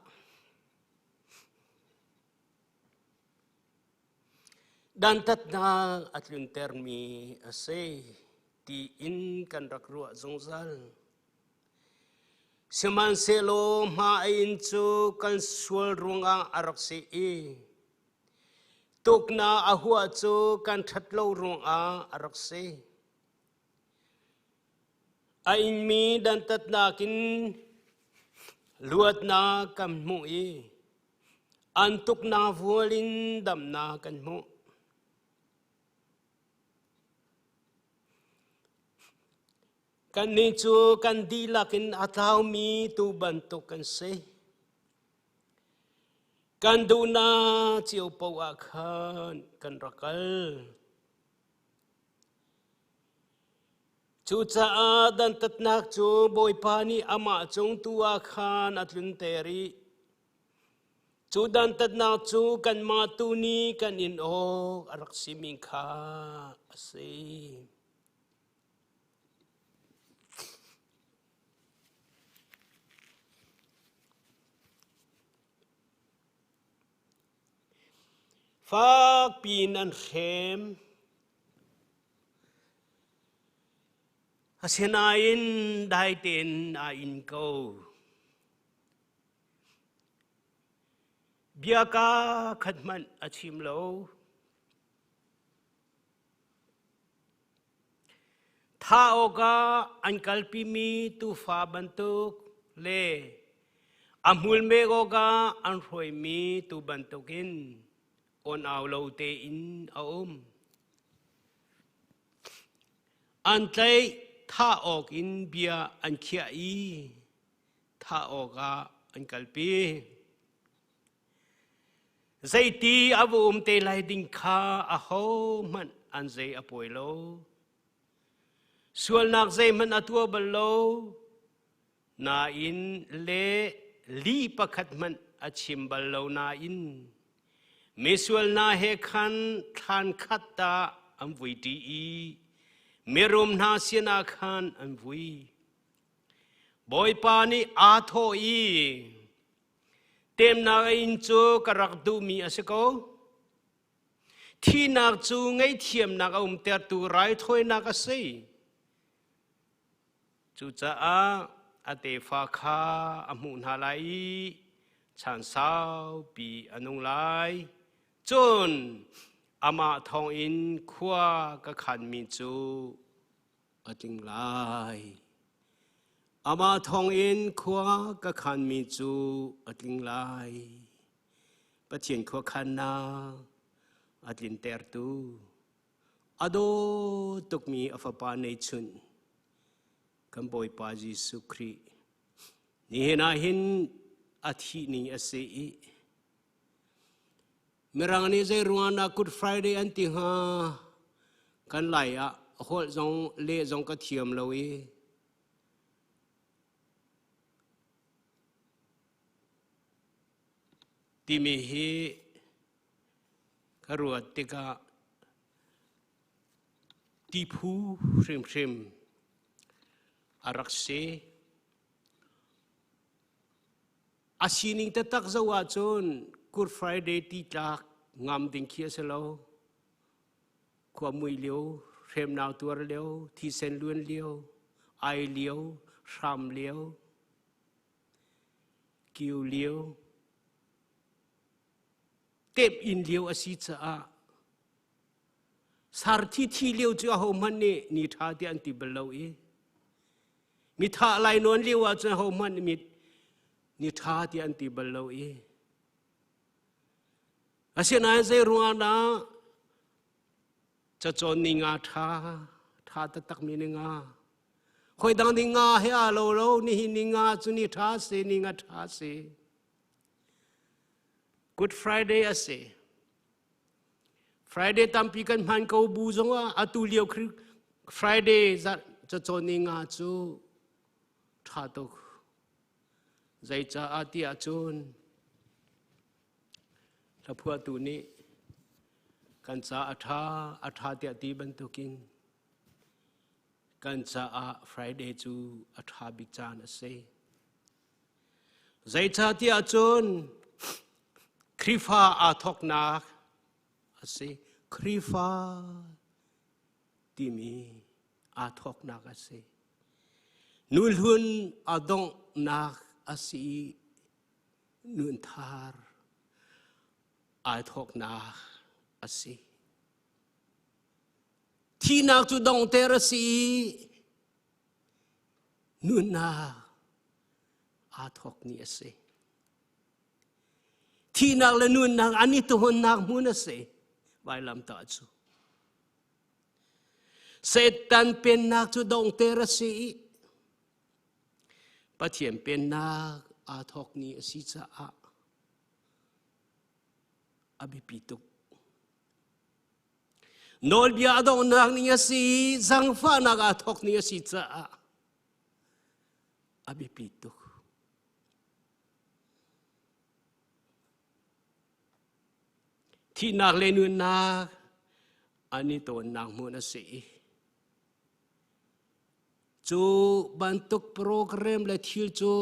Dantatnak a tluntermi a si tiin kan rak ruah zungzal. Sihmanhsehlaw hma a in cu kan sual ruangah a rak si i tuknak a huah cu kan ṭhat lo ruangah a rak si. A inmi dantatnak in luatnak kan hmuh i an tuknak vual in damnak kan hmuh. Kannih cu kan dihlak in a tlaumi tuu bantuk kan si. Kan duhnak cio paoh ah khan kan rak kal. Cucaah dantatnak cu Bawipa nih amah cung tu ah khan a tlunter i cu dantatnak cu kanmah tu nih kan in awk a rak simi kha a si. Fakpi in an hrem. Asinain dai tein aa in ko. Bia kaa khat hmanh a chim lo. Thah awkah an kalpimi tuufa bantuk le a hmul mek awkah an hruaimi tuu bantukin awn-au lo tein a um. An tlaih thah awkin bia an khiah i thah awkah an kalpi. Zeiti a va um te lai ding kha ahohmanh an zei a pawi lo. Sualnak zeihmanh a tuah bal lo. Nain le li pakhat hmanh a chim bal lo nain misual hna he khan thlan khat ta an vui ṭi i mirum hna sinah khan an vui. Bawipa nih aa thawh i Temnak a inn cu ka rak duhmi a si ko. Thihnak cu ngaihthiamnak a umtertu raithawinak a si. Cucaah a tefa kha a hmuh hna lai i chan saupi a nung lai. Cun amah thawngin khua ka khanmi cu a tling lai. Amah thawngin khua ka khanmi cu a tling lai. Pathian khuakhannak a tlintertu a daw tukmi a fapa neihchunh kan Bawipa Jesuh Khrih nihin ah hin a thih ni a si i Mirang nih zei ruangah dah Good Friday an ti hnga? Kan lai ah holh zong leh zong ka thiam lo i timi hi ka ruat tikah tiphu hrimhrim a rak si. A sining taktak zoh ahcun Good Friday ti tlak ngam ding khi a si lo. Khua mui lio, hremnak tuar lio, thisen luan lio, ai lio, hram lio, kiu lio, tep in lio a si caah sar thi thi lio cu ahohmanh nih ni ṭha tiah an ti bal lo i Mi thah lai nawn lio ahcun hohmanh mit ni ṭha tiah an ti bal lo i asinain zei ruangah dah cacawn ni nga ṭha ṭha taktak mi ni nga khoi dang ni nga he aa lo lo nihin ni nga cu ni ṭha si ni nga ṭha si Good Friday a si Friday tampi kan hman ko bu zongah atu lio Friday cacawn ni nga cu ṭha tuk. Zeicaah ti ahcun hlaphuahtu nih kan ca a ṭha a ṭha tiah ti bantukin kan caah Friday cu a ṭha bik caan a si. Zeicahtiah cun Khrihfa aa thawknak a si. Khrihfa timi aa thawknak a si. Nuhlun a donghnak a si i nunthar aa thawknak a si. Thihnak cu donghter a si i nunnak aa thawk ni a si. Thihnak le nunnak an i tuhunnak hmun a si. Vailamtah cu. Satan pennak cu donghter a si i Pathian pennak aa thawk ni a si caah a biapi tuk. Nawlbia a donghnak ni a si i zangfahnak aa thawk ni a si caah a biapi tuk. Thihnak le nunnak an i tawnnak hmun a si. Cu bantuk program le thil cu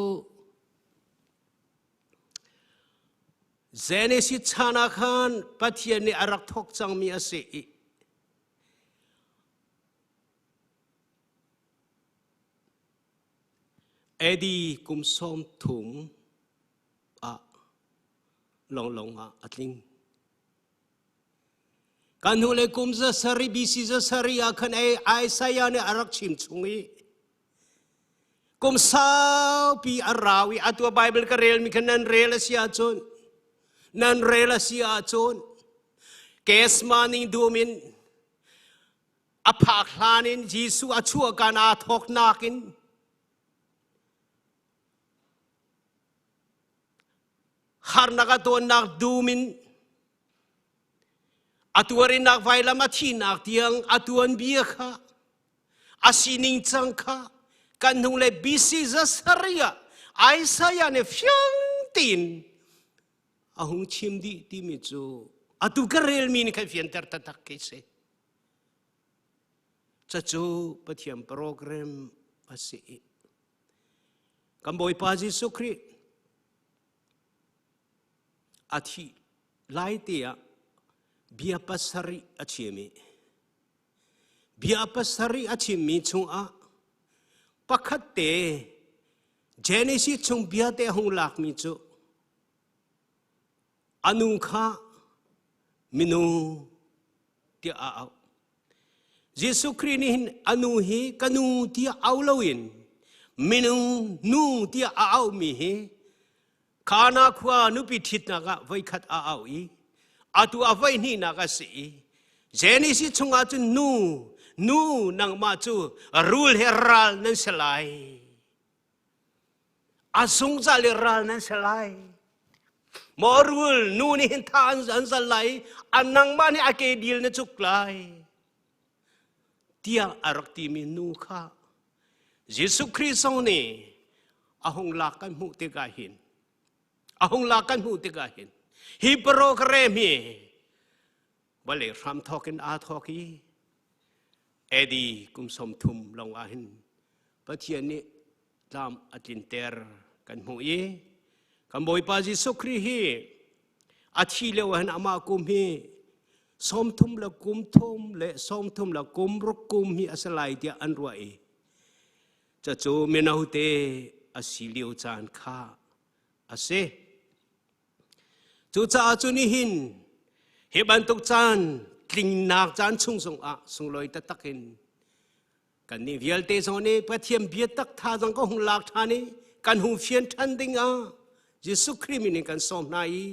Genesis chan ah khan Pathian nih a rak thawk cangmi a si i AD kum 30 ah lawnglawng ah a tling. Kan hnu le kum za sari BC za sari ah khan Isaiah nih a rak chim chung i kum saupi a rau i atu Bible ka rel mi khan nan rel a si ahcun nan rel a si ahcun Kesma ning dum in a phak hlan in Jesuh a chuah kan aa thawknak in harnak a tawnnak dum in a tuarinnak vailam a thihnak tiang a tuanbia kha a sining cang kha kan hnung le BC zasarih ah Isaiah nih fiang tein a hung chim dih timi cu atu ka relmi nih khan fianter taktak khi si. Cacu Pathian program a si. Kan Bawipa Jesuh Khrih a thih lai te ah bia pasarih a chim i bia pasarih a chimmi chungah pakhat te Genesis chung bia te a hung lakmi cu a nu kha minung tiah a auh. Jesuh Khrih nih hin a nu hi ka nu tiah au loin minung nu tiah a aumi hi Kana khua nupi ṭhitnak ah voikhat a au i atu a voihnihnak a si i Genesis chungah cun nu nu nangmah cu rul he ral nan si lai a zungzal i ral nan si lai maw rul nu nih hin tha an zal lai a nangmah nih a ke dil na cuk lai tiah a rak timi nu kha Jesuh Khrih zong nih a hung lak kan hmuh tikah hin a hung lak kan hmuh tikah hin hi program hi vawlei hram thawk in aa thawk i AD kum 30 lawng ah hin Pathian nih tlam a tlinter kan hmuh i kan Bawipa Jesuh Khrih hi a thi lio ah hin amah kum hi 30 le kum thum le 30 le kum ruk kum hi a si lai tiah an ruah i cucu mino te a si lio caan kha a si. Cucaah cu nihin hi bantuk caan tlingnak caan chung zongah sunglawi taktak in kannih vialte zong nih Pathian biatak thazaang ka hung lak ṭhan i kan hung fian ṭhan ding ah Jesuh Khrih min in kan sawm hna i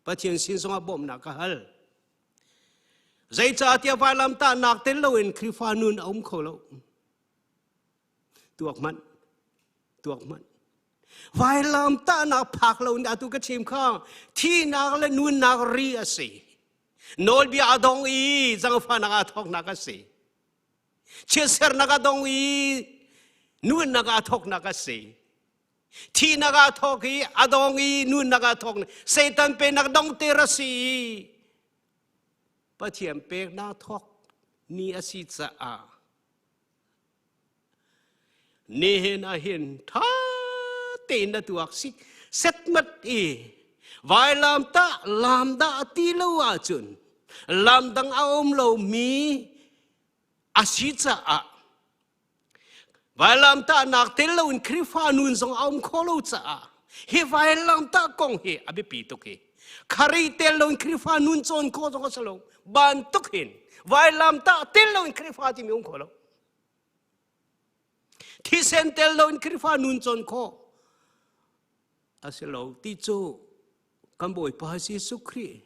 Pathian sin zongah bawmhnak ka hal. Zeicahtiah vailamtahnak tel loin Khrihfa nun a um kho lo. Tuak hmanh, tuak hmanh. Vailamtahnak phak lo in atu ka chim kha thihnak le nunnak ri a si. Nawlbia a dong i zangfahnak aa thawknak a si. Chiatsernak a dong i nunnak aa thawknak a si. Thihnak aa thawk i a dong i nunnak aa thawk. Satan pennak dongter a si i Pathian peknak thawk ni a si caah Nihin ah hin ṭha tein na tuak si setmat i vailam tah lam dah ti lo ahcun. Lam dang a um lomi a si caah vailamtahnak tel loin Khrihfa nun zong a um kho lo caah hi vailamtah kong hi a biapi tuk hi. Khari tel loin Khrihfa nun cawn khawh zong a si lo. Bantuk hin vailamtah tel loin Khrihfa timi um kho lo. Thisen tel loin Khrihfa nun cawn khawh a si lo ti cu kan Bawipa Jesuh Khrih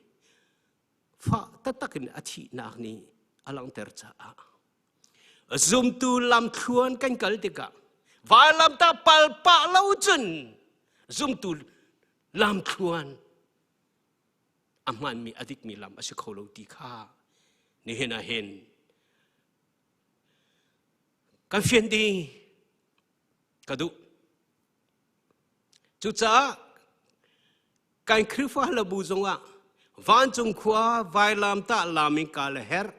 fah taktak in a thihnak nih a langhter caah zumtu lamthluan kan kal tikah vailamtah palpah lo cun zumtu lamthluan a hmaanmi a dikmi lam a si kho lo ti kha nihin ah hin kan fian ding ka duh. Cucaah kan Khrihfa hlabu zongah vancung khua vailamtah lam in kal a herh.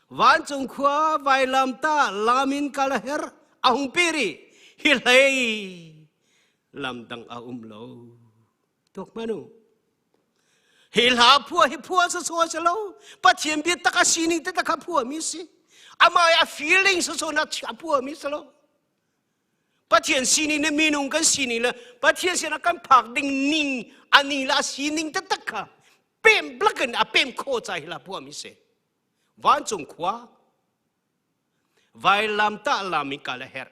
Vancung khua vailamtah lam in kal a herh. A hung pi rih. Hi hlei lam dang a um lo. Tuak hmanh u. Hi hla phua hi phua sawsawh a si lo. Pathian bia tak a sining te kha phua mi si. Amah a feeling sawsawh na a phua mi si lo. Pathian sining le minung kan sining le Pathian sinah kan phak ding ning ani la sining taktak kha pem blakin a pem kho ca hi la phua mi si. Vancung khua vailam tah lam in kal a herh.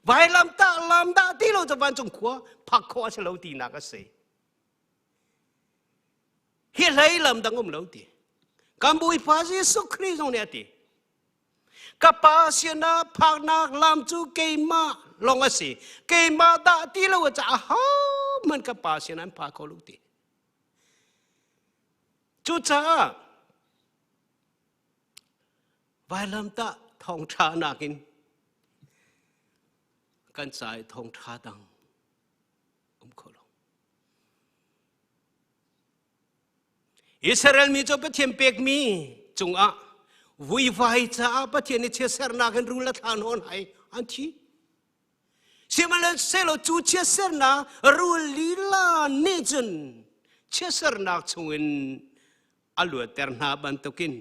Vailamtah lam dah ti lo cu vancung khua phak khawh a si lo tinak a si. Hi hlei lam dang um lo ti. Kan Bawipa Jesuh Khrih zong nih a ti. Ka pa sinah phaknak lam cu keimah lawng a si. Keimah dah ti lo ca ahohmanh ka pa sinah an pha kho lo ti. Cucaah Vailamtah thawngṭha nakin kan ca i thawngṭha dang um kho lo. Israel mi cu Pathian pekmi cungah vuivai caah Pathian i chiatsernak in rul a thla hnawn hai an thi. Sihmanhsehlaw cu chiatsernak rul lila nih cun chiatsernak chungin a luatter hna bantukin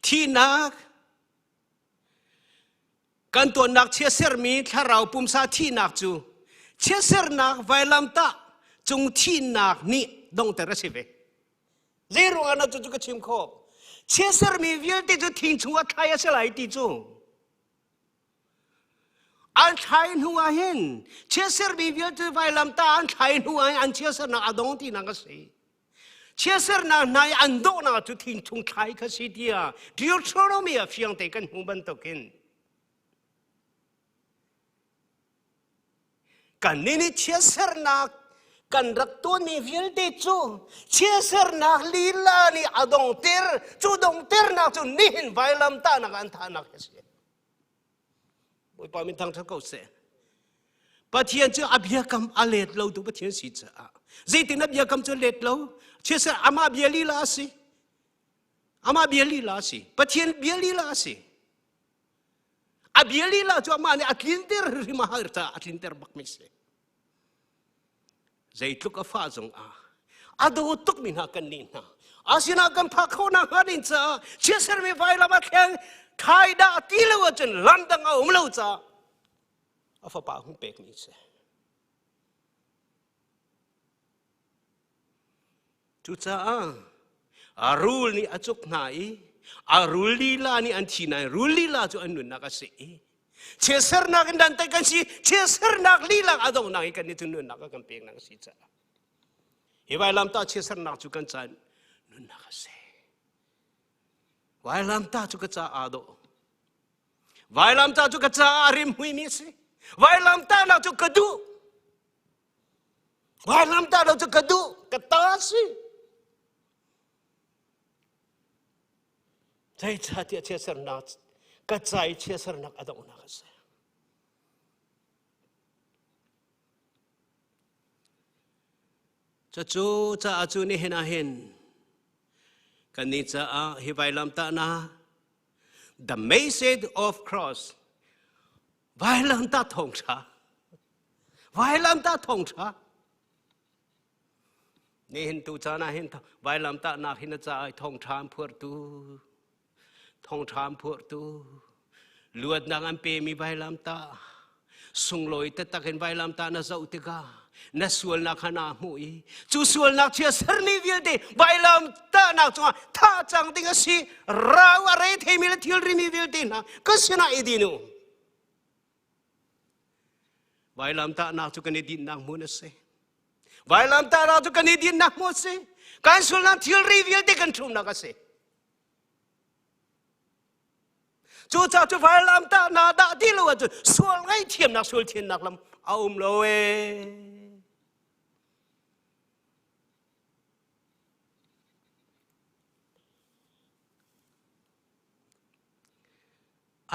Thihnak kan tuannak chiatsermi thlarau pumsa thihnak cu chiatsernak vailamtah cung thihnak nih donghter a si ve. Zei ruangah na cucu ka chim khawh? Chiatsermi vialte cu thing chungah thlai a si lai ti cu an thlai hnu ah hin chiatsermi vialte vailamtah an thlai hnu ah hin an chiatsernak a dong tinak a si. Chiatsernak hna i an dawhnak cu thingthung thlai kha si tiah Deuteronomy ah fiangte kan hmuh bantukin kannih nih chiatsernak kan rak tuanmi vialte cu chiatsernak lila nih a dongter cu dongternak cu nihin vailamtahnak an thahnak a si. Bawipa min thangṭhat ko seh. Pathian cu a biakam a let lo tu Pathian si caah zeitin a biakam cu let lo chiatser amah bia lila a si amah bia lila a si Pathian bia lila a si a bia lila cu amah nih a tlinter hrim a har caah a tlinter bak mi si Zeitluk a fah zong ah a daw tukmi hna kan nih hna. Asinain kan phak khawh nakhnga ding caah chiatsermi vailam a thleng thai dah ti lo ahcun lam dang a um lo caah a fapa hung pekmi a si. Cucaah a rul nih a cuk hna i a rul lila nih an thi nain rul lila cu an nunnak a si i chiatsernak in dantat kan si chiatsernak lila a donghnak i kan i cu nunnak a kan peknak a si caah hi vailamtah chiatsernak cu kan caan nunnak a si vailamtah cu ka ca aa dawh vailamtah cu ka caah a rimhmuimi a si vailamtahnak cu ka duh Vailamtah lo cu ka duh, ka ta si. Zeicahtiah chiatsernak ka ca i chiatsernak a donghnak a si. Cucu caah cu nihin ah hin kannih caah hi vailamtahnak the message of cross vailamtah thawngṭha Vailamtah thawngṭha. Nihin tu caan ah hin vailamtahnak hin a caah thawngṭha an phuartu thawngṭha an phuartu luatnak an pemi vailamtah sunglawi taktak in vailamtah na zoh tikah na sualnak kha naa hmuh i cu sualnak chia sermi vialte vailamtahnak cungah thah cang ding a si rau a re theimi le thilrimi vialte hna ka sinah i din u. Vailamtahnak cu kan i dinhnak hmun a si. Vailamtahnak cu kan i dinhnak hmun a si. Kan sualnak thilri vialte kan ṭhumnak a si. Cucaah cu vailamtahnak dah ti lo ahcun sual ngaihthiamnak sual thiannak lam a um lo ee.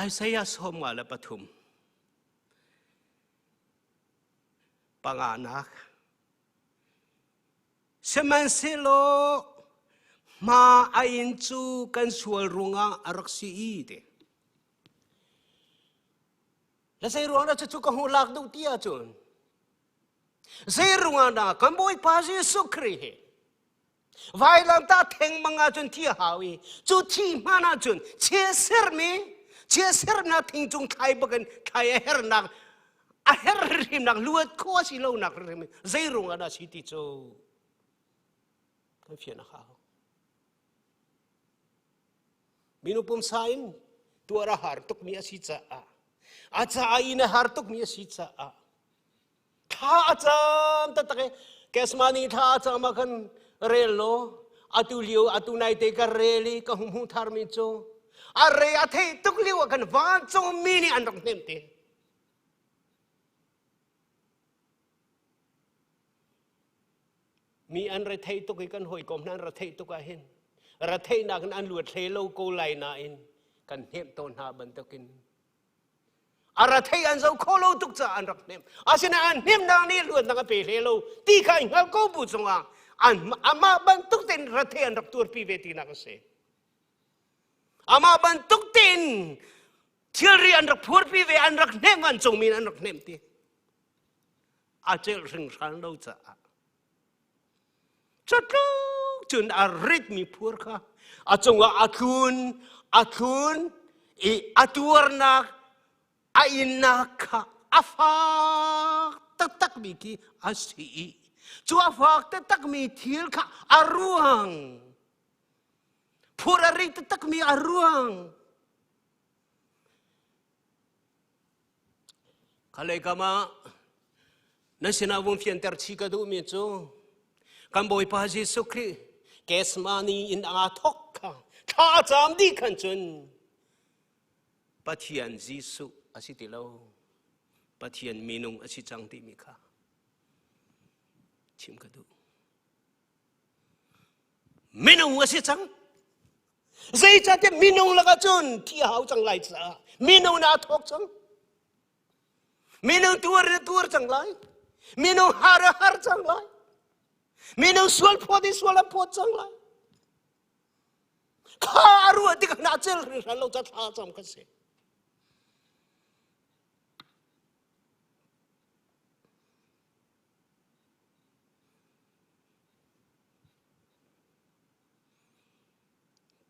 Isaiah 53 panganak Sihmanhsehlaw hma a in cu kan sual ruangah a rak si i ti. Le zei ruang dah cucu ka hmuh lak duh ti ahcun zei ruangah dah kan Bawipa Jesuh Khrih hi Vailamtah thengmang ahcun thi a hau i cu thi hman ahcun chia sermi chia sernak thing cung thlai bakin thlai a hernak a her hrimnak luat khawh a si lonak hrim zei ruang ah dah si ti cu kan fian a hau. Minu pumsa in tuar a har tukmi a si caah a caah in a har tukmi a si caah Thla a cam taktak i Kesmani thla a cam ah khan rel law atu lio atu nai te ka rel i ka hmu tharmi cu a re a theih tuk lio ah khan vancungmi nih an rak hnemh te. Mi an rethei tuk i kan hawikom hna an retheih tuk ah hin retheihnak in an luat hlei lo ko lai nain kan hnemh tawn hna bantukin A ra thei an zo kho lo tuk caah an rak hnemh. Asinain an hnemhnak nih luatnak a pe hle lo ti kha i hngal ko bu cungah an amah bantuk tein rathei an rak tuarpi ve tinak a si. Amah bantuk tein thilri an rak phurpi ve, an rak hnemh, an cungmi an rak hnemh ti. A celh hringhran lo caah Cutluk cun a ritmi phur kha a cungah a tlun, a tlun i a tuarnak, a innak kha a fak taktakmi khi a si i cu a fak taktakmi thil kha a ruang phur a rit taktakmi a ruang Khalei kam ah nan sinah vung fianter chih ka duhmi cu kan Bawipa Jesuh Khrih Gethsemane in aa thawk kha thla a cam dih khan cun Pathian Jesuh a si ti lo Pathian minung a si cang timi kha chim ka duh. Minung a si cang. Zeicahtiah minung lakah cun thi a hau cang lai caah minung na thawk cang. Minung tuar in tuar cang lai. Minung har a har cang lai. Minung sual phawt in sual a phawt cang lai. Kha a ruah tikah na cel hringhran lo ca thla cam kan si.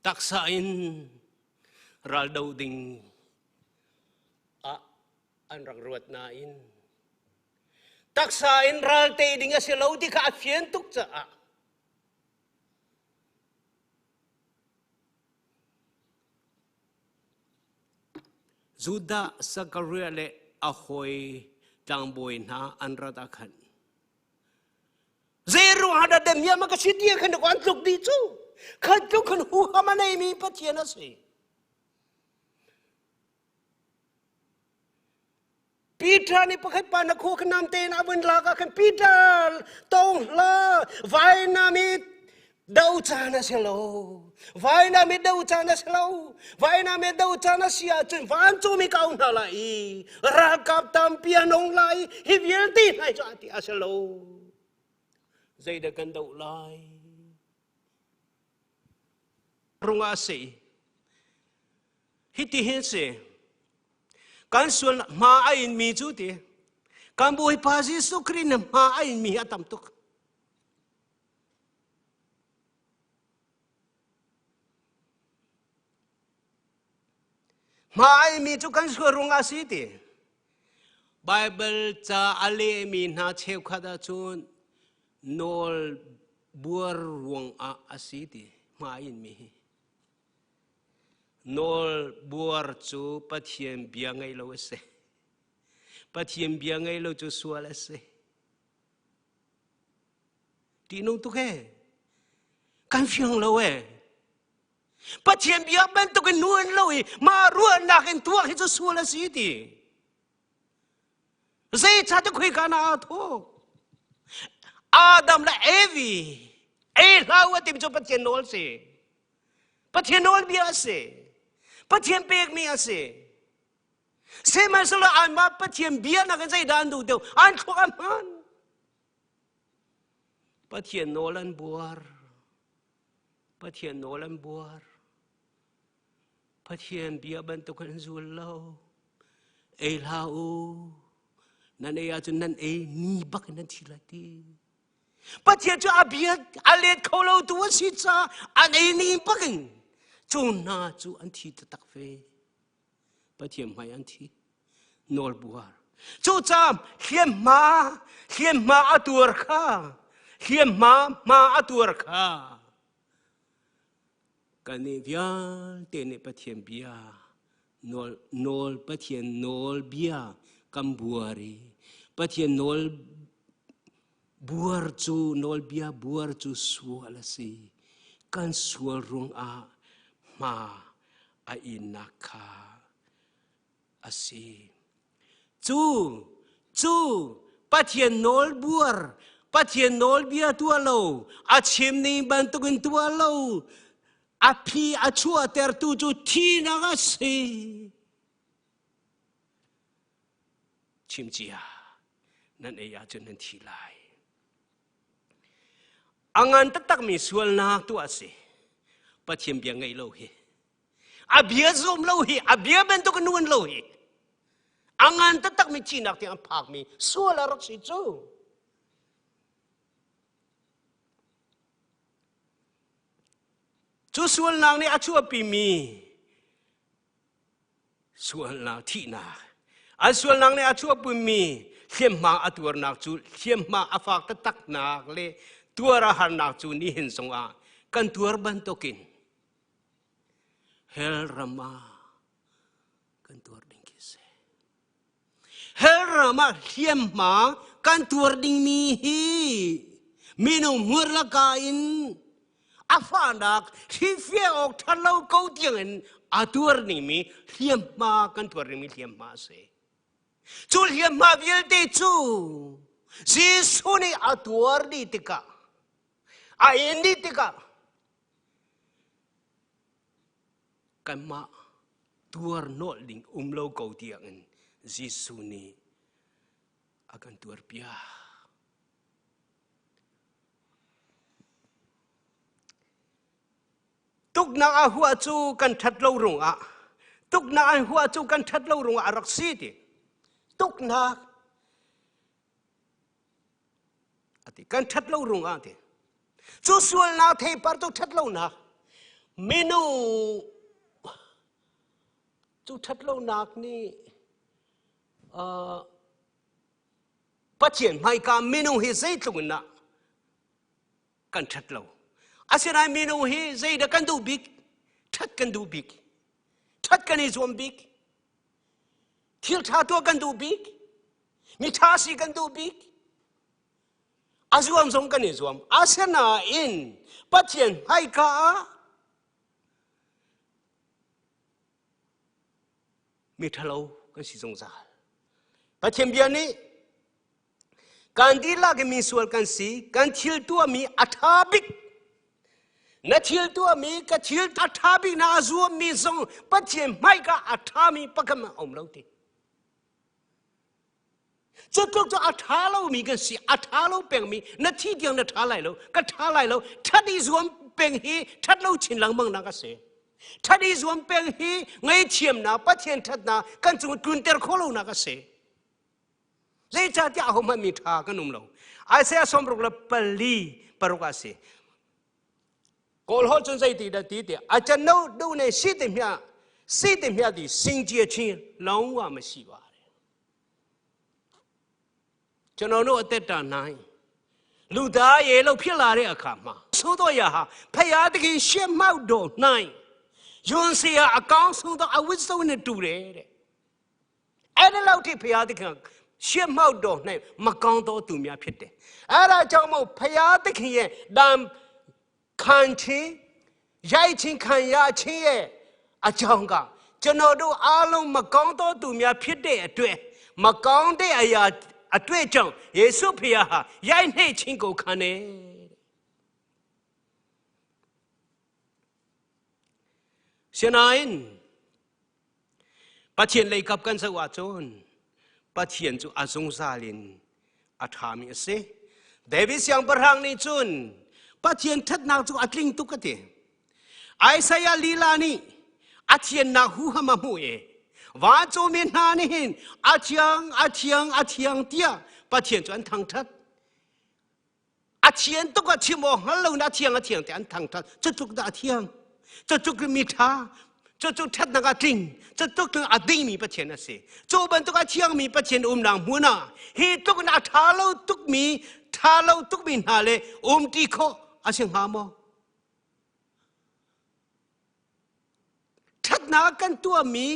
Taksa in raldo ding ah an rak ruat nain taksa in ral tei ding a si lo ti kha a fian tuk caah Judah Zachariah le a hawi tlangbawi hna an rat ah khan zei ruangah dah damiam a ka si ti khan an tluk dih cu khat tluk khan huham a neimi Pathian a si. Peter nih pakhat pa na khu khan nam tein a vun lak ah khan Peter tong hlah vainam i do caan a si lo vainam i do caan a si lo vainam i do caan a si ahcun vancungmi ka hna lai i ralkap tampi an ong lai hi vialte hna cu a ti a si lo zeidah kan doh lai rungah a si hiti hin si Kan sual hma a inmi cu ti kan Bawipa Jesuh Khrih nih hma a inmi hi a tam tuk. Hma mi cu kan sual ruangah a si ti. Bible ca a lehmi hna cheukhat ahcun nawl buar ruangah a si ti hma in mi hi. Nawl buar cu Pathian bia ngaih lo a si. Pathian bia ngaih lo cu sual a si. Ṭihnung tuk ee. Kan fiang lo ee. Pathian bia bantuk in nuan lo i mah ruahnak in tuah hi cu sual a si ti. Zeicahtiah khoika na aa thawk? Adam le Evi ei hlah u a timi cu Pathian nawl si. Pathian nawl bia a si. Pathian pekmi a si. Sihmanhsehlaw anmah Pathian bia nakin zeidah an duh deuh? An thluak a hman. Pathian nawl an buar. Pathian nawl an buar. Pathian bia bantuk an zul lo. Ei hlah u. Nan ei ahcun nan ei ni bak in nan thi lai ti. Pathian cu a bia a let kho lo tu a si caah an ei ni bak in cu hna cu an thi taktak ve. Pathian hmai an thi. Nawl buar. Cucaah hliamhma hliamhma a tuar kha hliamhma hma a tuar kha kannih vialte nih Pathian bia nawl nawl Pathian nawl bia kan buar i Pathian nawl buar cu nawlbia buar cu sual a si kan sual ruangah hma a innak kha a si. Cu cu Pathian nawl buar, Pathian nawlbia tuah lo, a chim ning bantukin tuah lo, a phi a chuahtertu cu thihnak a si. Chim cia, nan ei ahcun nan thi lai. A ngan taktakmi sualnak tuah a si. Pathian bia ngaih lo hi. A bia zum lo hi, a bia bantuk in nuan lo hi. A ngan taktakmi thihnak tiang a phakmi sual a rak si cu. Cu sualnak nih a chuahpimi sualnak thihnak an sualnak nih a chuahpimi hliamhma a tuarnak cu hliamhma a fak taktaknak le tuar a harnak cu nihin zongah kan tuar bantukin hell ram ah kan tuar ding khi si. Hell ram ah hliamhma kan tuar dingmi hi minung hmur laka in a fahnak hrilhfiah awk ṭhat lo ko tiangin a tuar dingmi hliamhma kan tuar dingmi hliamhma a si. Cu hliamhma vialte cu Jesuh nih a tuar dih tikah a in dih tikah kanmah tuar nawlh ding um lo ko tiangin Jesuh nih a kan tuarpiak. Tuknak a huah cu kan ṭhat lo rungah tuknak an huah cu kan ṭhat lo rungah a rak si ti. Tuknak ati kan ṭhat lo rungah ti. Cu sualnak theipar cu ṭhat lonak minung cu ṭhat lonak nih uh, Pathian hmaika minung hi zeitluk in dah kan ṭhat lo. Asinain minung hi zeidah kan duh bik? Ṭhat kan duh bik. Ṭhat kan i zuam bik. Thil ṭha tuah kan duh bik. Mi ṭha si kan duh bik. A zuam zong kan i zuam. Asinain Pathian hmaika ah mi ṭhalo kan si zungzal. Pathian bia nih kan dihlak in mi sual kan si, kan thil tuahmi a ṭha bik. Na thil tuahmi ka thil a ṭha bik na a zuammi zong Pathian hmaika a ṭhami pakhat a um lo ti. Cu tluk cu a ṭha lomi kan si, a ṭha lo pengmi na thi tiang na ṭha lai lo, ka ṭha lai lo, ṭhat i zuam peng hi ṭhat lo chin lengmang nak a si. Ṭhat i zuam peng hi ngaihthiamnak, Pathian ṭhatnak kan cung tlunter khawh lonak a si. Zeicahtiah ahohmanh mi ṭha kan um lo. Isaiah 64 paruk ah a si. Kawl holh cun zeiti dah ti ti a can no du ne si te hmia. စိတ်တမျှသည်စင်ကြယ်ခြင်းလုံးဝမရှိပါတဲ့ကျွန်တော်တို့အသက်တာ၌လူသားရေလို့ဖြစ်လာတဲ့အခါမှာသို့တော်ရာဟာဖယားသခင်ရှက်မောက်တော်၌ယွန်စရာအကောင်းဆုံးသောအဝိဇ္ဇုနဲ့တူတယ်တဲ့အဲ့ဒါလောက်ထိဖယားသခင်ရှက်မောက်တော်၌မကောင်းသောသူများဖြစ်တယ်အဲ့ဒါကြောင့်မို့ဖယားသခင်ရဲ့တံခံခြင်းရိုက်ခြင်းခံရခြင်းရဲ့အကြောင်းကကျွန်တော်တို့အားလုံးမကောင်းသောသူများဖြစ်တဲ့အတွက်မကောင်းတဲ့အရာအတွေ့ကြောင့်ယေရှုဖခင်ဟာရိုက်နှိပ်ခြင်းကိုခံတယ်ရှင်နိုင်ပချင်လေကပ်ကန်ဆဝါချွန်ပချင်ကျူအဇုံစာလင်အထာမီစေဒေဗစ်ယံပရဟန်းနီချွန်ပချင်ထတ်နာကျူအတလင်းတုကတေအိုင်ဆာယာလီလာနီအချင်နာဟူဟမမှုေဝါချိုမင်နာနိဟင်အချျံအချျံအချျံတီယာပချင်ကျန်ထန်ထတ်အချင်တုကချီမောဟလုံနာချျံအချျံတန်ထန်ထတ်ချွတ်ဒါချျံချွတ်မိသာချွတ်ထတ်နာကတင်းချွတ်အဒိမီပချင်နစီချိုဘန်တုကချျံမီပချင်အုံနာမူနာဟီတုကနာထာလောတုကမီထာလောတုကမီနာလေအုံတီခောအရှင်ဟာမောထတ်နာကန်တူမီ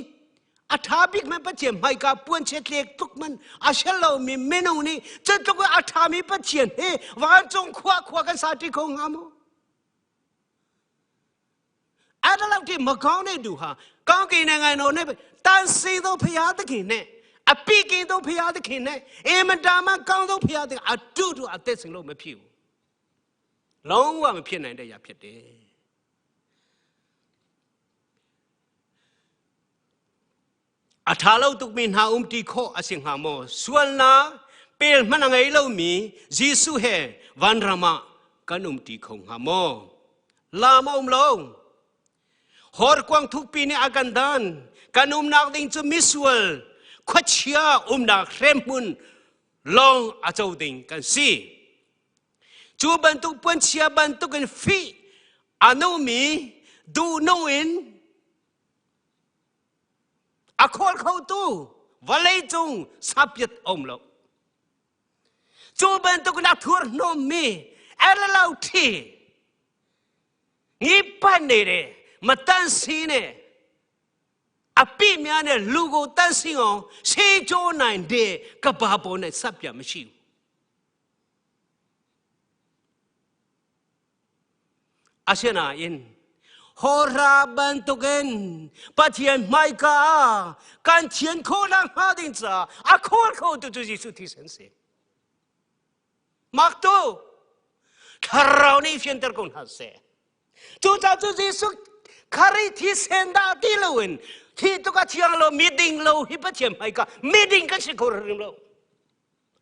အထာဘိကမပချင်မိုက်ကပွန်ချက်လက်တုကမန်အရှလောမီမင်းုံနီချတုကအထာမီပချင်ဟေဝါကျုံခွာခွာကန်စာတိခုံငါမောအဲ့ဒါလောက်တိမကောင်းတဲ့သူဟာကောင်းကင်နိုင်ငံတော်နဲ့တန်စေသောဖရာသခင်နဲ့အပိကင်သောဖရာသခင်နဲ့အင်မတာမှကောင်းသောဖရာသခင်အတူတူအသက်ရှင်လို့မဖြစ်ဘူးလုံးဝမဖြစ်နိုင်တဲ့အရာဖြစ်တယ်အထာလောက်တုမင်ဟာအုံတီခောအစင်ဟာမောဆွလနာပေလမနငိုင်လုံးမီဂျေစုဟဲဝန်ရမကနုံတီခုံဟာမောလာမုံလုံးဟောကွန်ထုပိနေအကန်ဒန်ကနုံနာဒင်းချမစ်ဝလခွချီယာအုံနာခရမွန်လောင်အချောဒင်းကန်စီကျူဘန်တုပွန်ချီယာဘန်တုကန်ဖီအနုမီဒူနိုအင်အခေါ်ခေါတူဝလေကျုံစပ်ပြတ်အောင်လို့ကျူဘန်တုကနာထူနိုမီအဲ့လောက်ထီငိပတ်နေတယ်မတန့်စင်းနဲ့အပိများနဲ့လူကိုတန့်စင်းအောင်ဆေးကြောနိုင်တဲ့ကဘာပေါ်နဲ့စပ်ပြမရှိဘူးအရှင်နာအင်ဟောရာဘန်တုကန်ပချင်မိုက်ကာကန်ချင်ခိုလာဟာဒင်စာအခေါ်ခေါ်တူဂျေစုတီဆန်စေမတ်တိုခရောနီဖျန်တကွန်ဟာစေတူတာတူဂျေစုခရီတီစန်ဒါတီလိုဝင်ทีตุกะเชียงโลมีดิงโลฮิปะเชียมไฮกะมีดิงกันสิโคริมโล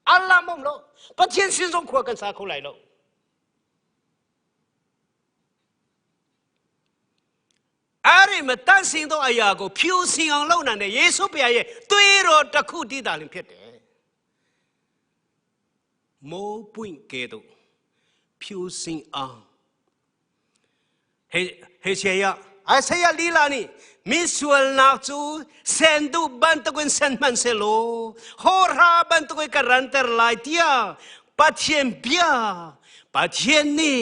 อัลลาห์มอมโลปะเชียนสินสงขวกันซาโคไลโลအဲ့ဒီမတန့်စင်သောအရာကိုဖြူစင်အောင်လုပ်နိုင်တဲ့ယေရှုဖခင်ရဲ့သွေးတော်တစ်ခုတည်းသာလျှင်ဖြစ်တယ်။မိုးပွင့်ကဲ့သို့ဖြူစင်အောင်ဟေဟေရှေယအဆေယလီလာနီမီဆွလနာချူစန်ဒူဘန်တကွန်စန်မန်ဆေလိုဟောရာဘန်တကွန်ကရန်တလိုက်တီယာပတ်ချင်ပြာပချင်နီ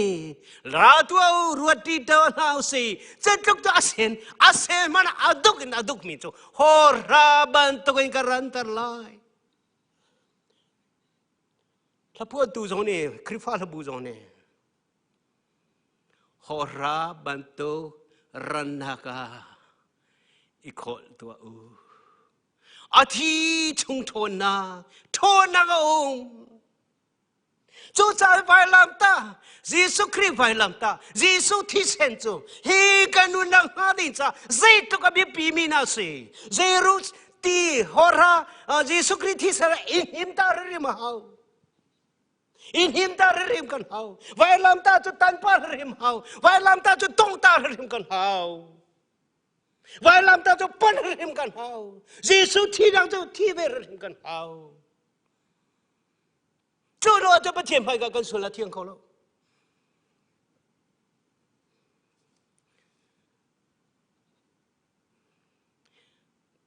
ရာတူရဝတီတောနာစီစက်တုကအစင်အစင်မနအဒုကနဒုကမီချဟောရာဘန်တကွန်ကရန်တလိုက်လပွတ်တူဇောနေခရဖာလဘူဇောနေဟောရာဘန်တိုရန်နာကာအခေါ်တူအတီချုံထောနာထောနာကောင် 主在外浪大，耶稣基督外浪大，耶稣提升主，he 个努能哈的子，谁都个比比米那谁，谁如地好哈，啊，耶稣基督提升了，因him 大日嘛好。in him ta rim kan hau vai lam ta chu tan pa rim hau vai lam ta chu tong ta rim kan hau vai lam ta chu pon rim kan hau jesu thi dang chu thi ve rim kan hau 这罗这不前排个跟说了天口了。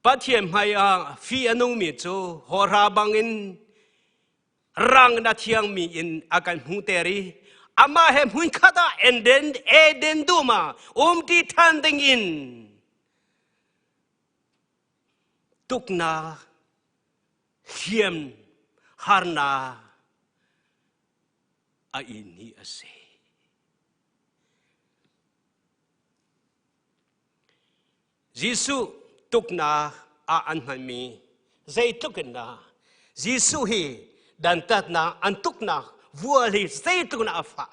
Pathian hmai ah fi a nungmi cu hawhra bangin rang na thiangmi in a kan hmuhter i amah he hmunkhat ah Eden Eden dum ah umṭi ṭhan ding in tuknak hliam harnak a in hi a si. Jesuh tuknak ah an hmanmi zeitluk in dah Jesuh hi dantatnak an tuknak vual hi zeitluk in a fah.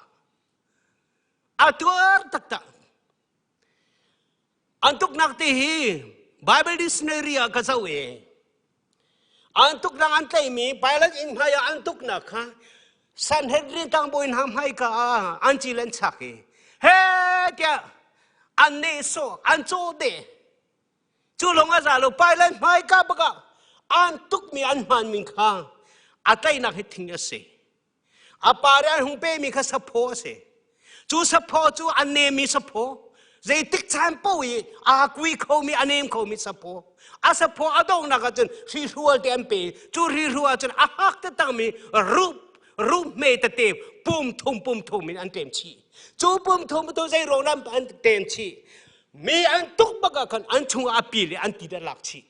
A tuar taktak. An tuknak ti hi Bible dictionary ah ka zoh i an tuknak an tlaihmi Pilate inn hmai ah an tuknak kha Sanhedrin tlangbawi hna hmaika ah an cil an chak i he tiah an nehsawh an caw de cu lawng a za lo Pilate hmaika bak ah an tukmi an hmanmi kha a tlaihnak hi thing a si A pa nih an hung pemi kha saphaw a si. Cu saphaw cu a nemmi saphaw, zeitik caan paoh i aa kui khomi, a nem khomi saphaw. A saphaw a donghnak ahcun hrihrual te an pe. Cu hrihrual ahcun a hak taktakmi rup rup hme tete pum thum pum thum in an ṭem chih. Cu pum thum tu zei ruang an ṭem chih? Mi an tuk bak ah khan an chungah a pil i an ti a lak chih.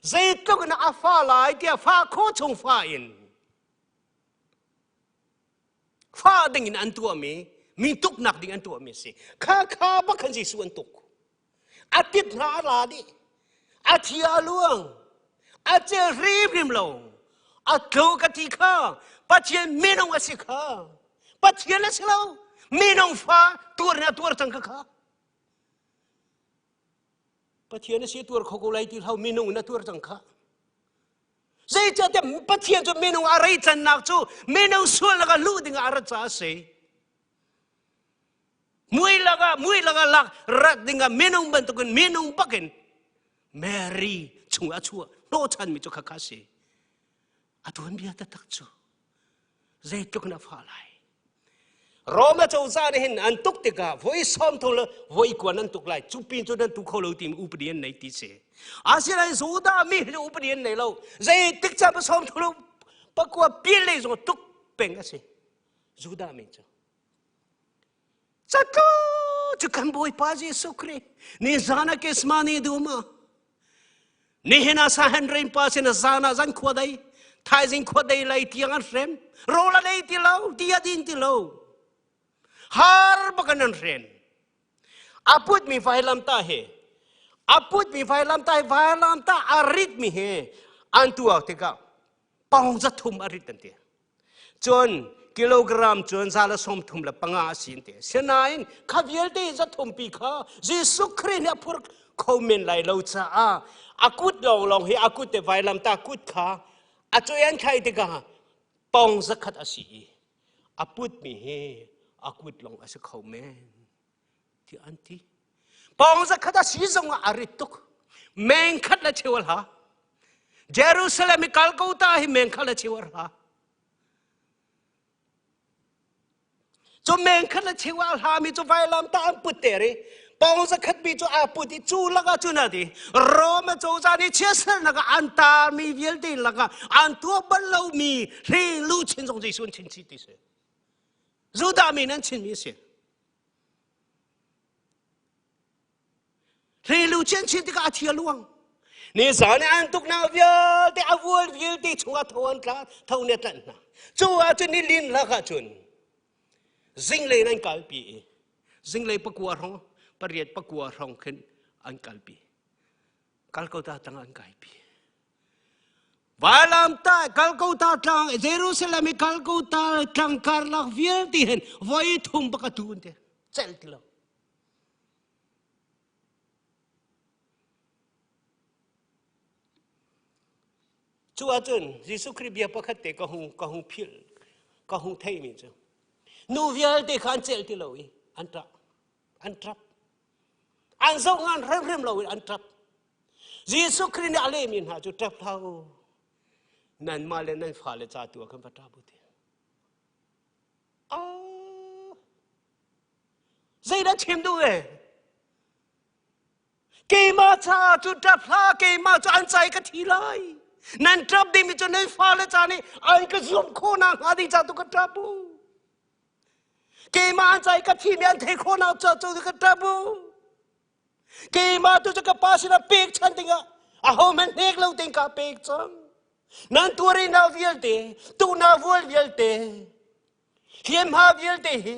Zeitluk in a fa lai tiah fa kho chung fa in fa ding in an tuahmi mi tuknak ding an tuahmi a si. Kha kha bak khan Jesuh an tuk. A tit hna a la dih. A thi a luang. A cel hrimhrim lo. A tlu ka ti kha Pathian minung a si kha. Pathian a si lo. Minung fa tuar in a tuar cang kha kha. Pathian a si tuar kho ko lai ti hlau minung in a tuar cang kha. Zeicahtiah Pathian cu minung a rei cannak cu minung sualnak ah luh ding ah a rat caah a si. Mui lakah mui lakah lak rat ding ah minung bantukin minung bakin Mary chung a chuah hnawhchanmi cu khakha a si. A tuanbia taktak cu zeitluk na fah lai. Rome cozah nih hin an tuk tikah voi sawm thong le voi kuan an tuk lai cu pin cu nan tu kho lo timi upadi an nei ti si asinain Judah mi hi upadi an nei lo zeitik ca pa sawm thong le pakua pin lei zong tuk peng a si Judah mi cu Catlu cu kan Bawipa Jesuh Khrih ni zan ah Kesmani dum ah nihin ah Sahenrin pa sin zan ah zan khua dei thaizing khua dei lei tiang an hrem rawl a dei ti lo ti a din ti lo har bak an an hren a put mi vailam ta he a put mi vailam ta he vailam ta a rit mi he an tuak tikah pawng za thum a rit an ti Cun kilogram cun za le sawm thum le panga a si te. Sinain kha vialte za thumpi kha Jesuh Khrih nih a phur kho men lai lo caah a kut lawnglawng hi a kut te vailamta kut kha a cuai an thlai tikah pong zakhat a si i a putmi hi a kut lawng a si kho men ti an ti. Pawng zakhat a si zong ah a rit tuk. Meng khat le cheu a hla. Jerusalem i kal ko ta hi meng khat le cheu a hla. Cu meng khat le cheu a hla mi cu vailam ta an put ter i pawng zakhat mi cu aa put i cu lakah cun a ti Rome cozah nih chiatsernak ah an tar mi vialte lakah an tuah bal lomi hling luchin zong Jesuh an chin chih ti si. Judah mi nan chinmi a si. Hleilu chinchin tikah a thi a luang. Nizan i an tuknak vialte a vual vialte chungah tho an tla, tho nih a tlanh hna. Cu ahcun ni lin lak ahcun zinglei in an kalpi i zinglei pakua hrawng, pariat pakua hrawng khin an kalpi. Kal ko ta tang an kaipi. Vailamtah Kalkota tlang Jerusalem i Kalkota tlang karlak vialte hin voi thum bak a tu an ti celh ti lo. Cu ahcun Jesuh Khrih bia pakhat te ka hung ka hung philh ka hung theimi cu nu vialte kha an celh ti lo i an ṭap an ṭap an zoh ngan hrimhrim lo in an ṭap Jesuh Khrih nih a lehmi hna cu ṭap hlah u nanmah le nan fale ca tu ah khan va ṭap u ti. Zeidah chim duh ve? Keimah caah cu ṭap hlah, keimah cu an ca i ka thi lai. Nan ṭap dingmi cu nan fale ca nih an ka zumh khawh nakhnga ding ca tu ka ṭap u. Keimah an ca i ka thimi an theih khawh nak ca cu ka ṭap u. Keimah tu cu ka pa sinah pekchanh dingah ahohmanh hnek lo ding ka pek cang. Nan tuarinak vialte, tuknak vual vialte, hliamhma vialte hi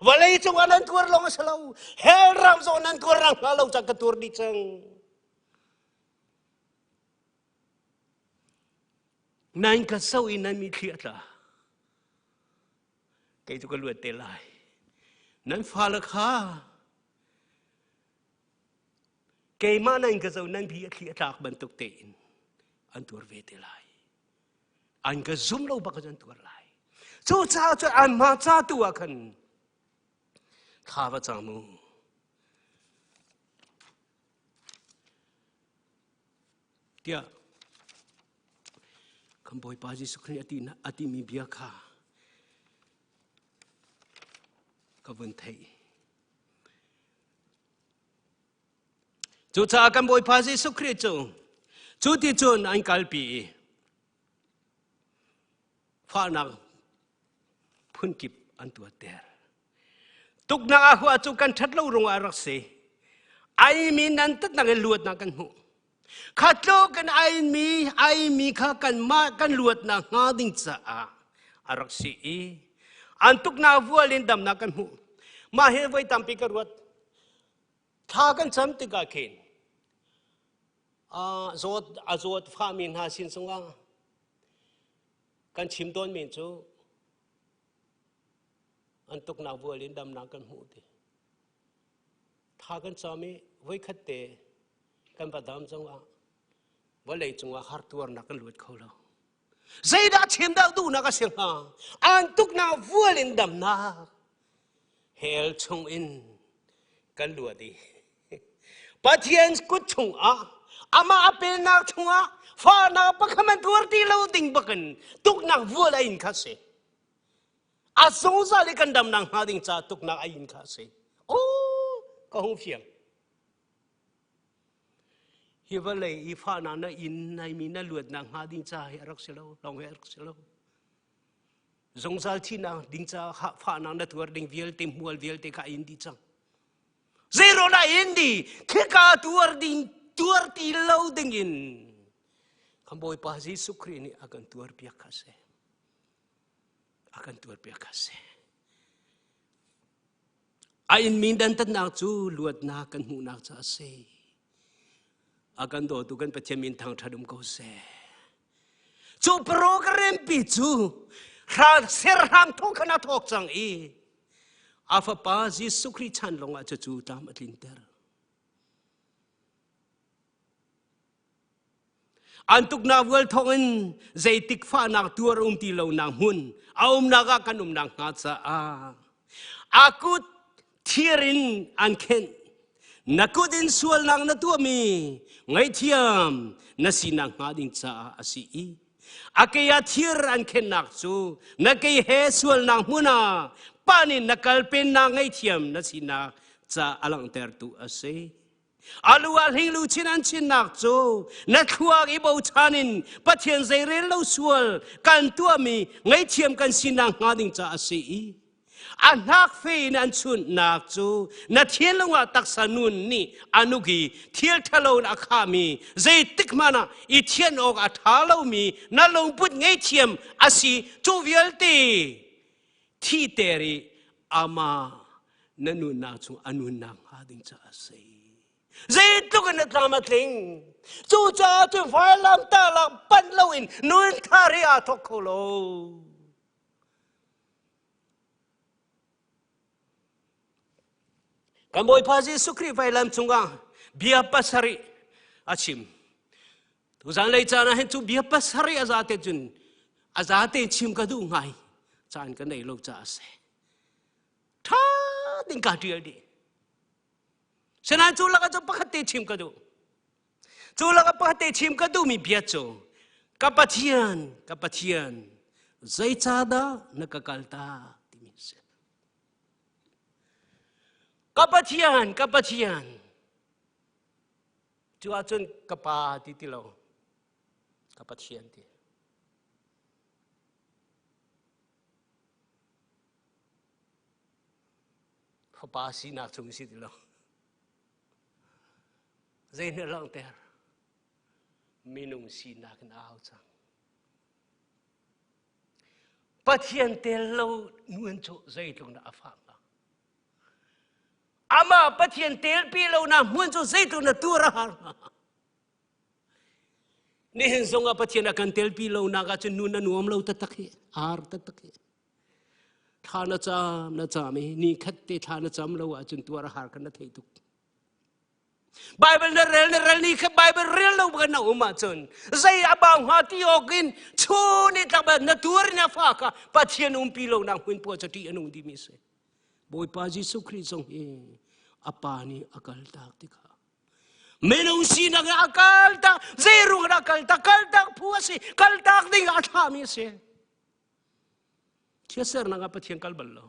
vawlei cungah nan tuar lawng a si lo hell ram zong nan tuar rang hnga lo cang ka tuar dih cang nan ka so i nan mithli a tla kei cu ka luat te lai nan fale kha keimah nan ka zo nan bi a thli a tlak bantuk tein an tuar ve te lai an ka zum lo bak an tuar lai cucaah cun anmah ca tu ah khan thla va cam u tiah kan Bawipa Jesuh Khrih ati ati mi bia kha ka vun theih Cucaah kan Bawipa Jesuh Khrih cu cu ti cun an kalpi i fahnak phunkip an tuahter. Tuknak a huah cu kan ṭhat lo ruangah a rak si. Ai mi nan tatnak in luatnak kan hmuh. Kha tluk kan ai mi ai mi kha kanmah kan luatnak hnga ding caah a rak si i an tuknak vual in damnak kan hmuh. Mah hi voi tampi ka ruat. Thla kan cam tikah khin zawt a zawt fahmi hna sin zongah kan chim tawnmi cu an tuknak vual in damnak kan hmuh ti. Thla kan cam i voikhat te kan va dam zongah vawlei cungah hartuarnak kan luat kho lo. Zeidah chim dah duhnak a si hnga? An tuknak vual in damnak hell chung in kan luat i Pathian kut chungah amah a pennak chungah fahnak pakhat man tuar ti lo ding bakin tuknak vual a in kha si. A zungzal i kan damnak hnga ding ca tuknak a in kha si. Oh, ka hung fiang. Hi vawlei i fahnak na in naimi na luatnak hnga ding ca hi a rak si lo, lawng hi a rak si lo. Zungzal thihnak ding ca fahnak na tuar ding vialte hmual vialte kha in dih cang. Zeirawn ah in di khika tuar ding tuar ti lo ding in kan Bawipa Jesuh Khrih nih a kan tuar piak kha si. A kan tuar piak kha si. A inmi dantatnak cu luatnak kan hmuhnak ca a si. A kan dawtu kan Pathian min thangṭhat um ko seh. Cu program pi cu serhram thawk khan a thawk cang i a fapa Jesuh Khrih chan lawngah cucu tlam a tlinter. An tuknak vual thawngin zeitik fahnak tuar um ti lonak hmun a umnak ah kan umnak hnga caah a kut thir in an khenh na kut in sualnak na tuahmi ngaihthiam na sinak hnga ding caah a si i a ke ah thir an khennak cu na ke he sualnak hmun ah pa nih na kalpennak ngaihthiam na sinak ca a langhtertu a si. A lu ah hlinglu chin an chinnak cu na thluak i bochan in Pathian zeirel lo sual kan tuahmi ngaihthiam kan sinak hnga ding caah a si i a hnak fe in an chunhnak cu na thinlung ah taksa nun nih a nuk i thil ṭhalo in a khahmi zeitik hmanh ah i thian awk a ṭha lomi na lungput ngaihthiam a si cu vialte thiter i amah na nunnak chung a nunnak hnga ding caah a si. Zeitluk in a tlam a tling. Cucaah cu vailam talak panh loin nun thar hi aa thawk kho lo. Kan Bawipa Jesuh Khrih vailam cungah bia pasarih a chim. Tuzan lei caan ah hin cu bia pasarih a zate cun a zate chim ka duh ngai. Caan ka nei lo caah a si. Ṭha ding ka ṭial dih. Sinain cu lakah cu pakhat te chim ka duh. Cu lakah pakhat te chim ka duhmi bia cu ka Pathian, ka Pathian, zeicahdah na ka kaltak timi a si. Ka Pathian, ka Pathian. Cu ahcun ka pa ti ti lo, ka Pathian ti. Fapa sinak chung si ti lo. Zei nih langhter? Minung sinak in a au cang. Pathian tel lo nun cu zeitluk dah a fah hnga? Amah Pathian telpi lo na hmun cu zeitluk na tuar a har hnga? Nihin zong ah Pathian a kan telpi lo nak ahcun nun a nuam lo taktak hi, har taktak hi. Thla na cam, na cam i ni khat te thla na cam lo ahcun tuar a har kan na thei tuk. Bible na rel na rel ni kha Bible rel lo kan na um ahcun zei a bau hnga ti awk in chun i tlak na tuar in a fa kha Pathian umpi lo nak hmun puah cu ṭih a nung dimi si. Bawipa Jesuh Khrih zong hi a pa nih a kal tak tikah minung sinak a kal tak zei ruang dah kal tak kal tak phu a si kal tak ding a thlahmi a si. Chiatsernak ah Pathian kal bal lo.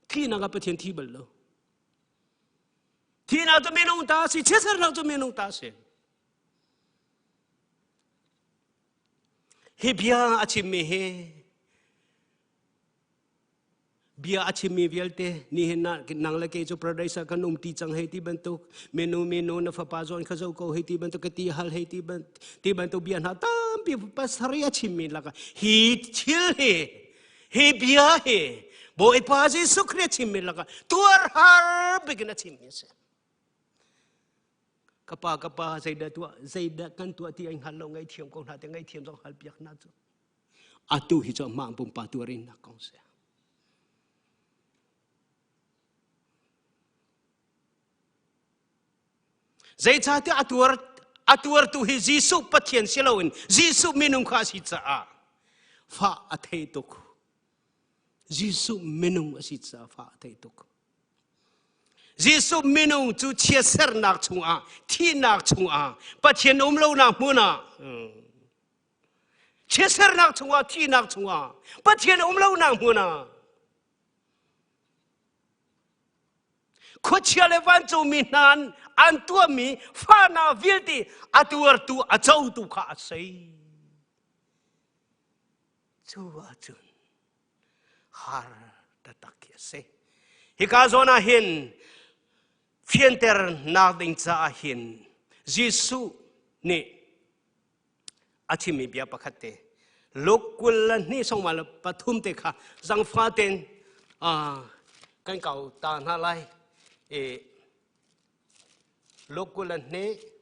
Thihnak ah Pathian thi bal lo. Thihnak cu minung ta a si, chiatsernak cu minung ta a si. Hi bia a chimmi hi bia a chimmi vialte nihin ah nang le kei cu paradise ah kan um ti cang hei ti bantuk minu minu na fapa zawn kha zo ko hei ti bantuk ka ti hal hei ti ti bantuk bia hna tampi pasari a chimmi lakah hi thil hi hi bia hi Bawipa Jesuh Khrih a chimmi lakah tuar har bik in a chimmi a si. Ka pa ka pa zeidah tuah zeidah kan tuah ti ai hngal lo ngaithiam ko hna te ngaithiam zong hal piak hna cu. Atu hi cu amah pumpa tuar in nak kong si. Zeicahtiah a tuar a tuartu hi Jesuh Pathian si loin Jesuh minung kha a si caah fah a thei tuk. Jesuh minung a si caah fah a thei tuk. Jesuh minung cu chiatsernak chungah, thihnak chungah, Pathian um lonak hmun ah chiatsernak chungah, thihnak chungah, Pathian um lonak hmun ah Khuachia le vancungmi hna an tuahmi fahnak vialte a tuartu a cotu kha a si. Cu ahcun har taktak khi a si. Hika zawn ah hin fianternak ding caah hin Jesuh nih a chimmi bia pakhat te Luke 22 songma le pathum te kha zangfa ten kan kau ta hna lai i Luke 22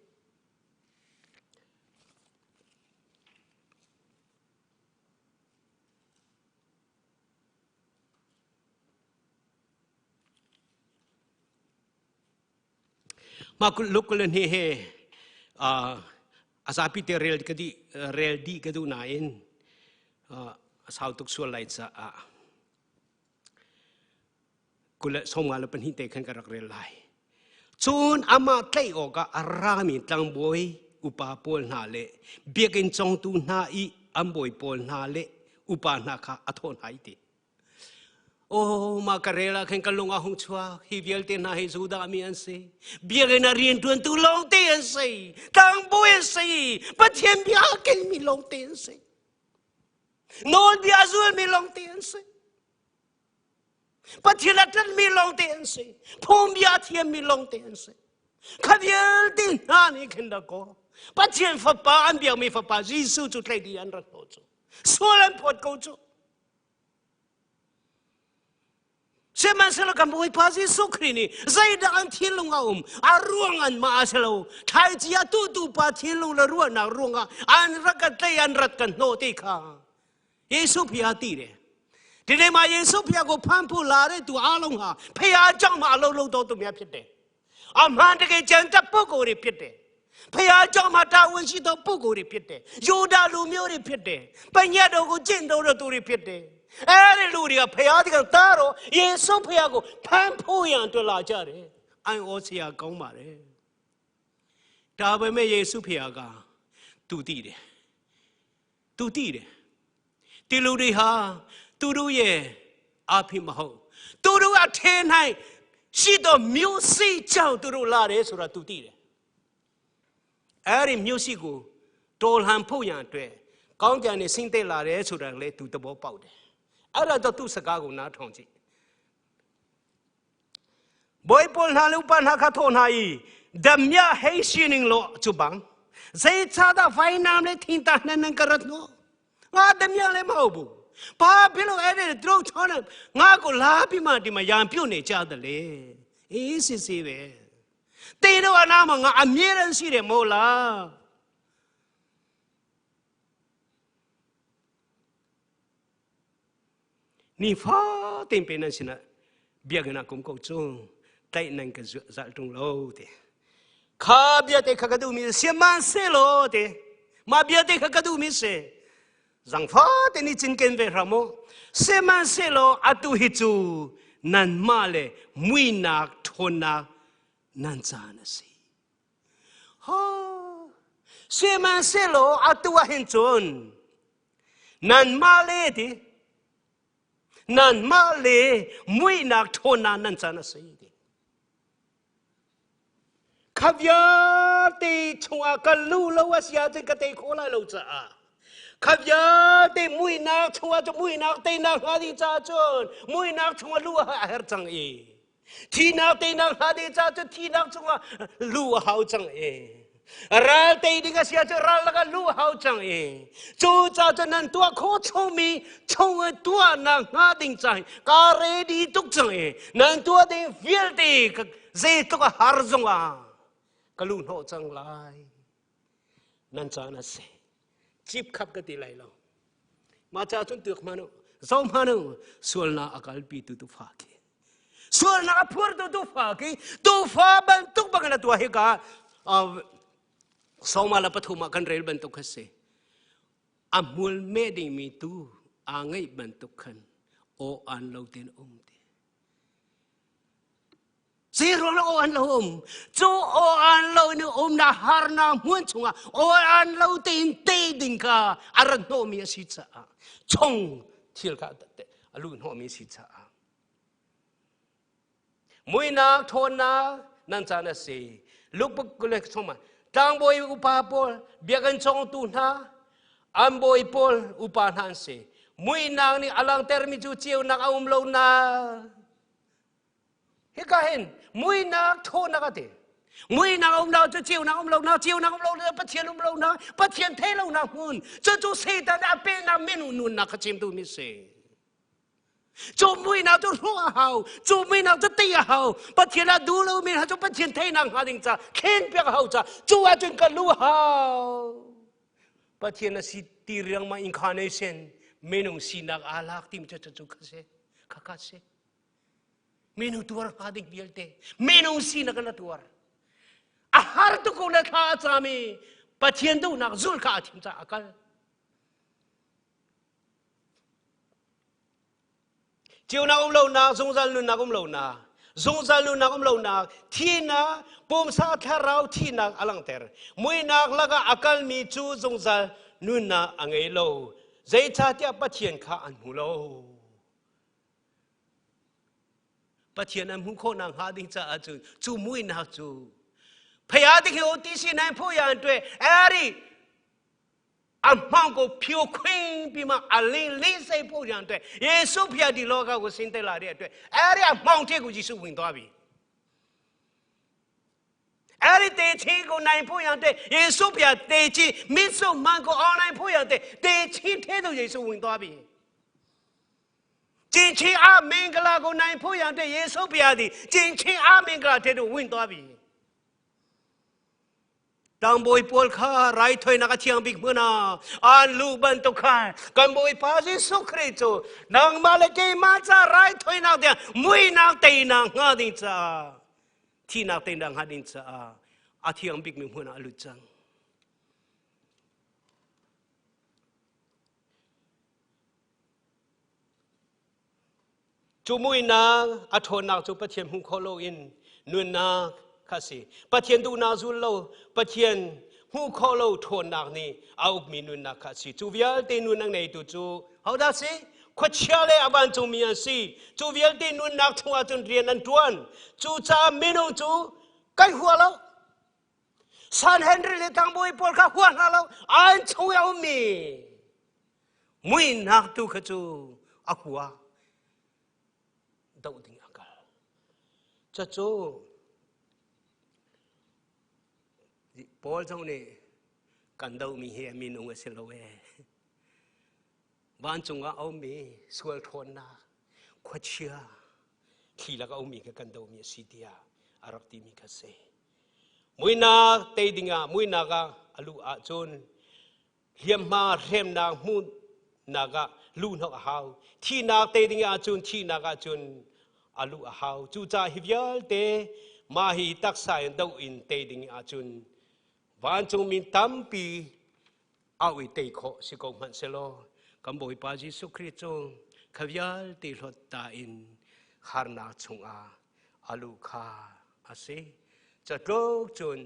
Mah Luke 22 he a zapi te rel ka dih rel dih ka duh nain a sau tuk sual lai caah kul le sawmnga le pahnih te khan ka rak rel lai. Cun amah tlaih awkah a rami tlangbawi upa pawl hna le biakinn congtu hna i an bawi pawl hna le upa hna kha a thawh hna i ti. Oh, mah ka rel ah khan ka lung a hung chuak. Hi vialte hna hi Judah mi an si. Biakinn ah rianṭuantu lawngte an si. Tlangbawi an si. Pathian bia a kelmi lawngte an si. Nawlbia a zulmi lawngte an si. Pathian a ṭanhmi lawngte an si. Phungbia a thiammi lawngte an si. Kha vialte hna nih khin dah kaw Pathian fapa an biakmi fapa Jesuh cu tlaih dih an rak hnawh cu. Sual an phawt ko cu. Sihmanhsehlaw kan Bawipa Jesuh Khrih nih zeidah an thinlung a um a ruang an mah a si lo thlaici a tuhtu pa thinlung le ruahnak ruangah an rak kan tlei an rat kan hnawh ti kha Jesuh phia ti re tile ma Jesuh phia ko phan phu la re tu a long ha phia chang ma lo lo to tu mya phit de အမှန်တကယ်ကြံတဲ့ပုဂ္ဂိုလ်တွေဖြစ်တယ်ဖယားကြောင့်မှတာဝန်ရှိသောပုဂ္ဂိုလ်တွေဖြစ်တယ်။ယူဒာလူမျိုးတွေဖြစ်တယ်။ပညတ်တော်ကိုကျင့်တော်တဲ့သူတွေဖြစ်တယ်။အဲဒီလူတွေကဖယားတကသားတော်ယေရှုဖယားကိုဖန်ဖို့ရန်အတွက်လာကြတယ်။အံ့ဩစရာကောင်းပါတယ်။ဒါပေမဲ့ယေရှုဖယားကသူသိတယ်။သူသိတယ်။ဒီလူတွေဟာသူတို့ရဲ့အဖေမဟုတ်သူတို့အထင်၌ရှိသောမျိုးစိကြောင့်သူတို့လာတယ်ဆိုတာသူသိတယ်။ အဲ့ဒီမျိုးရှိကိုတော်လှန်ဖို့ရန်အတွက်ကောင်းကင်နေဆင်းသက်လာတယ်ဆိုတာလေသူသဘောပေါက်တယ်အဲ့ဒါတော့သူ့စကားကိုနားထောင်ကြည့်ဘိုင်ပေါ်နာလူပနာခထောနာဤဒမြဟေရှိနင်းလောချူဘန်းဇေချာဒဖိုင်နာမလေထင်တာနနကရတ်နောငါဒမြလည်းမဟုတ်ဘူးဘာဖြစ်လို့အဲ့ဒီသူတို့ချောင်းငါကိုလာပြီးမှဒီမှာရံပြုတ်နေကြတယ်လေအေးစစ်စစ်ပဲတေတော့အနာမှာငါအမြဲတမ်းရှိတယ်မဟုတ်လား ni fa tin pe nan sina biak na kum ko chung tai nan ka zal tung lo te kha bia te kha ka du mi se man se lo te ma bia te kha ka du mi se zang fa te ni chin ken ve ramo se man se lo atu hi chu nan ma le mui nak thon na nan cha na si ha se man se lo atu a hin chun nan ma le ti nan mah le muihnak ṭhawnnak nan can a si ti kha vialte chungah ka lu lo a si ahcun ka tei khawh lai lo caah kha vialte muihnak chungah cu muihnak teinak hnga ding caah cun muihnak chungah lu a herh cang i Thihnak teinak hna ding caah cun thihnak chungah lu a hau cang i ral tei ding a si ahcun ral lakah lu a hau cang i cu caah cun nan tuah khawh chungmi chung in tuahnak hnga ding caah ka ready tuk cang i nan tuah ding vialte zeitluk a har zongah ka lu hnawh cang lai nan caan a si cip khap ka ti lai lo mah ca cun tuak hmanh u zo hmanh u sualnak a kalpi tu tu fa khi sualnak a phur tu tu fa khi tu fa bantuk bang na tua hi ka soma la pathum ah kan rel bantuk kha si a hmul me ding mi tu aa ngeih bantuk khan aw an lo ten um ti Zeiruang aw an lo um? Cu aw an lo in um na harnak hmun chungah aw an lo tein te ding kha a rat hnawhmi a si caah chung thil kha a luh hnawhmi a si caah muinak ṭhawnnak nan caan a si lukbuk le chungah tlangbawi upa pawl biakinn cawngtu hna an bawi pawl upa hna an si muinak nih a langhtermi cu ceunak a um lo na Hika hin muinak ṭhawnak a ti. Muinak um lo cu ceunak um lo na ceunak um lo na Pathian um lo na Pathian thei lo na hmun cucu Satan a pehnak minung nunnak kha chim duhmi si. Cu muinak cu hrawh a hau, cu muinak cu tei a hau. Pathian a duh lomi hna cu Pathian theinak hnga ding ca thlen piak a hau ca cu ahcun ka lu hau. Pathian a si ti riangmang incarnation minung sinak aa lak timi cu cu kha si kha kha si. Minung tuar hnga ding vialte minung sinak in a tuar. A har tuk ko le thla a cam i Pathian duhnak zulh kha a thim caah a kal. Ceunak um lonak, zungzal nunnak um lonak, zungzal nunnak um lonak, thihnak, pumsa thlarau thihnak a langhter. Muihnak lakah a kalmi cu zungzal nunnak a ngei lo. Zeicahtiah Pathian kha an hmu lo. Pathian an hmuh khawh nak hnga ding caah cun cu muihnak cu phaya te khi ti si nai phu ya twe ari a hmang ko phio khwing pi ma a ling ling sei phu yang twe Yesu phia di lo ka ko sin te la ri twe ari a hmang te ko Jesu wing to bi ari te chi ko nai phu yang te Yesu phia te chi mi su mang ko online phu yang te te chi the to Jesu wing to bi ကျင်ချင်းအမင်္ဂလာကိုနိုင်ဖို့ရန်အတွက်ယေရှုဖျားသည်ကျင်ချင်းအမင်္ဂလာတဲ့တို့ဝင်သွားပြီတောင်ဘိုပေါ်ခါရိုက်ထွေနာကချီယံဘိမနာအန်လူဘန်တခါကံဘိုပါစီဆုခရချိုနန်မလကေမာချာရိုက်ထွေနာတဲ့မွေနာတေနာငါဒင်းချာทีนักเต็นดังฮัดินซาอาเทียงบิกมีหัวหน้าลุจัง Cu muihnak a ṭhawnnak cu Pathian hmu kho loin nunnak kha si. Pathian duhnak zul lo, Pathian hmuh khawh lo ṭhawnnak nih a ukmi nunnak kha a si. Cu vialte nun a ngeitu cu hodah si? Khuachia le a vancungmi an si. Cu vialte nunnak chungah cun rian an ṭuan. Cucaah minung cu kan hua lo. Sanhedrin le tlangbawi pawl kha hua hna lo an chung i a ummi muihnak tu kha cu a hua doh ding a kal. Cucu Paul zong nih kan dohmi hi a minung a si lo ee. Vancung ah a ummi sual ṭhawnnak khuachia thli lak a ummi kha kan dohmi a si tiah a rak timi kha si. Muihnak tei dingah muihnak ah a luh ahcun hliamhma hremnak hmuhnak ah luhhnawh a hau. Thihnak tei ding ahcun thihnak ahcun a luh a hau. Cucaah hi vialte mah hi taksa in doh in tei ding ahcun vancungmi tampi au i tei khawh si ko hmanh selaw kan Bawipa Jesuh Khrih cu kha vialte hlawt ta in harnak chungah a luh kha a si. Catluk cun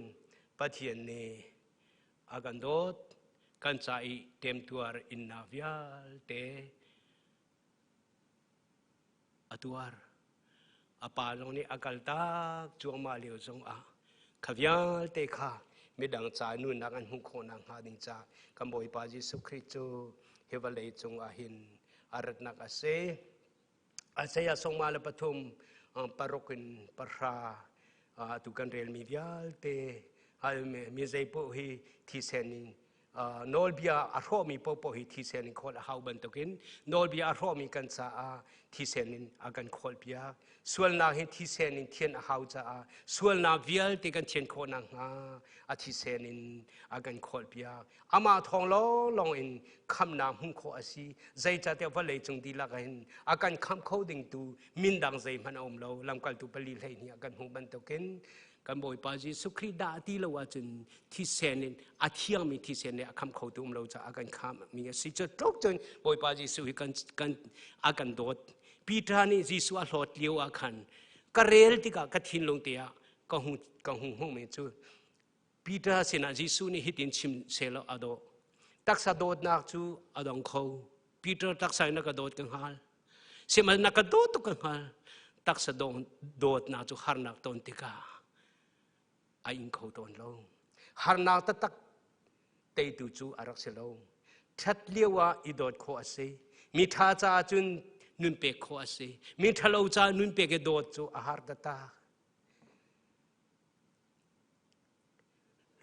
Pathian nih a kan dawt, kan ca i temtuar innak vialte a tuar. A pa zong nih a kaltak cuahmah lio zongah kha vialte kha midang ca nunnak an hmuh khawh nakhnga ding ca kan Bawipa Jesuh Khrih cu hi vawlei cung ah hin a ratnak a si. Isaiah songma le pathum paruk in pahra tu kan relmi vialte mi zei paoh hi thisen in nawlbia a hrawhmi paohpaoh hi thisen in khawl a hau bantukin nawlbia a hrawhmi kan caah thisen in a kan khawlpiak sualnak hi thisen in thian a hau caah sualnak vialte kan thian khawh nakhnga a thisen in a kan khawlpiak amah thawng lawnglawng in khamnak hmuh khawh a si zeicahtiah vawlei cung dihlak ah hin a kan khamh kho ding tu min dang zeihmanh a um lo lamkaltu pali 12 a kan hmuh bantukin kan Bawipa Jesuh Khrih dah ti lo ahcun thisen in a thiangmi thisen nih a khamh kho tu um lo caah a kan khammi a si. Cu tluk cun Bawipa Jesuh hi kan, kan, a kan dawt. Peter nih Jesuh a hlawt lio ah khan ka rel tikah ka thinlung te ah ka hung ka hung hmuhmi cu Peter sinah Jesuh nih hitin chim selaw a dawh. Taksa dawtnak cu a dong kho. Peter taksa in na ka dawt ka hngal. Sihmanhsehlaw na ka dawt tuk ka hngal. Taksa dawtnak cu harnak ton tikah a ing kho tawn lo. Harnak taktak teitu cu a rak si lo. Ṭhat lio ah i dawt khawh a si. Mi ṭha caah cun nun pek khawh a si. Mi ṭhalo caah nun pek i dawt cu a har taktak.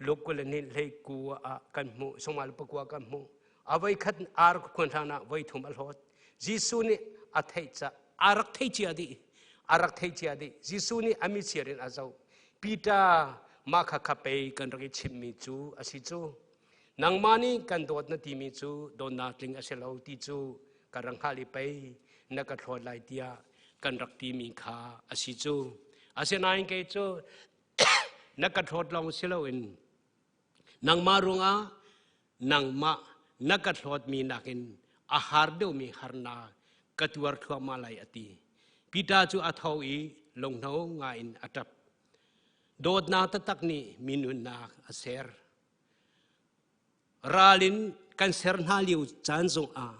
Luke kul le hnih hlei ku ah kan hmuh sungmal pakua kan hmuh a voi khat ar khuan hlan ah voi thum a hlawt Jesuh nih a theih ca a rak thei cia dih a rak thei cia dih Jesuh nih a mitsir in a zoh Peter mah kha kha pei kan rak i chimmi cu a si cu nangmah nih kan dawt na timi cu dawtnak tling a si lo ti cu ka rak hngalh i pei na ka thlawt lai tiah kan rak timi kha a si cu asinain kei cu na ka hlawt lawng si loin nangmah ruangah nangmah na ka hlawtmi nakin a har deuhmi harnak ka tuar thluahmah lai a ti. Peter cu a tho i lunghno ngaiin a ṭap. Dawtnak taktak nih mi nunnak a ser. Ral in kan ser hna lio caan zongah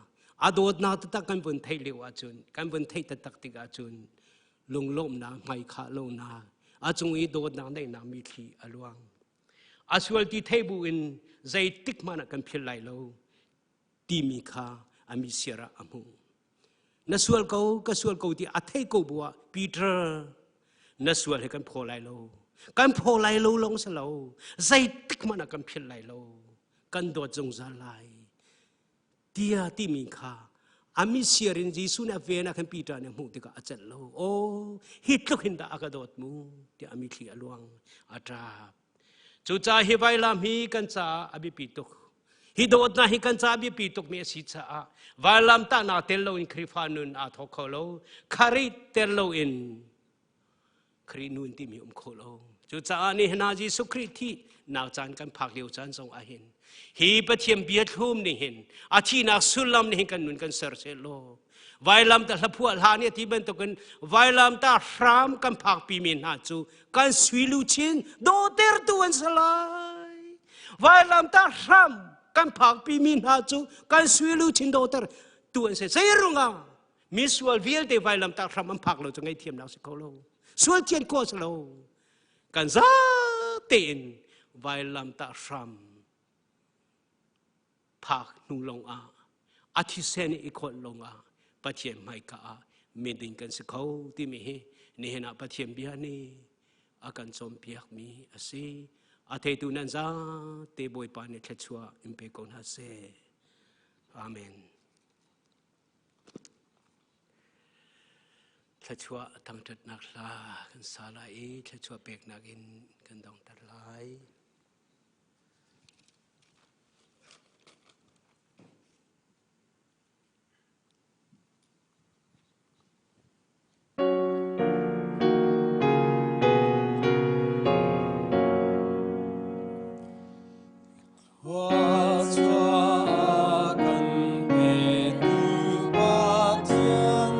a dawtnak taktak kan vun theih lio ahcun kan vun theih taktak tik ahcun lunglawmhnak hmaikhah lonak a cung i dawtnak neihnak mithli a luang a sual ti thei bu in zeitik hmanh ah kan philh lai lo timi kha a mitsir ah a hmuh na sual ko ka sual ko ti a thei ko bu ah Peter na sual he kan phaw lai lo kan phaw lai lo lawng si lo zeitik hmanh ah kan philh lai lo kan dawt zungzal lai tia timi kha a mitsir in Jesuh nih a ven ah khan Peter nih a hmuh tikah a celh lo aw hi tluk hin dah a ka dawt mu tiah a mithli a luang a ṭap Cucaah hi vailam hi kan caah a biapi tuk. Hi dawtnak hi kan caah a biapi tukmi a si caah vailam tahnak tel loin Khrihfa nun aa thawk kho lo. Kharih tel loin Khrih nun timi um kho lo. Cucaah nihin ah Jesuh Khrih thih nak caan kan phak lio caan zong ah hin hi Pathian bia thlum nih hin a thihnak sullam nih hin kan nun kan ser seh law Vailam ta hlaphuah hla nih a ti bantukin vailam ta hram kan phakpi mi hna cu kan sui luchin dawhtertu an si lai. Vailam ta hram kan phakpi mi hna cu kan sui luchin dawhter tu an si. Zei ruangah mi sual vialte vailam ta hram an phak lo cu ngaihthiamnak si kho lo. Sual thian khawh si lo. Kan za tein Vailamtah hram phak hnu lawng ah a thisen i kholh lawng ah Pathian hmaika ah miding kan si kho timi hi nihin ah Pathian bia nih a kan cawnpiakmi a si. A theitu nan zate Bawipa nih thluachuah in pe ko hna seh. Amen. Thluachuah thangṭhatnak hla kan sa lai i thluachuah peknak in kan dongter lai. Thluachuah kan petu Pathian,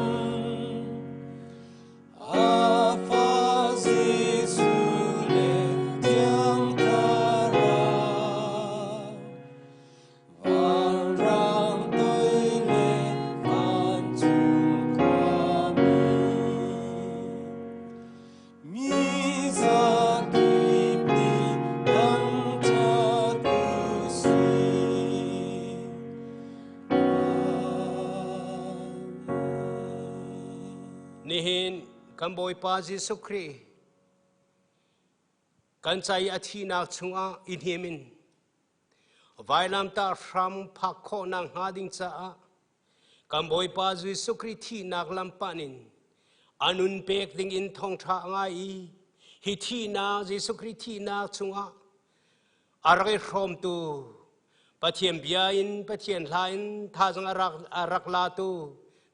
a Fa Jesuh le Thiang Thlarau, vanrang toi le vancung khuami. Mi zakip nih thangṭhat u sih. Nihin kan Bawipa Jesuh Khrih kan ca i a thihnak chungah i hnem in vailamtah hram phak khawhnak hnga ding caah Kan Bawipa Jesuh Khrih thihnak lampan in a nun pek ding in thawngṭha a ngai i hi thihnak Jesuh Khrih thihnak chungah a rak i hrawmtu Pathian bia in Pathian hla in thazang a rak latu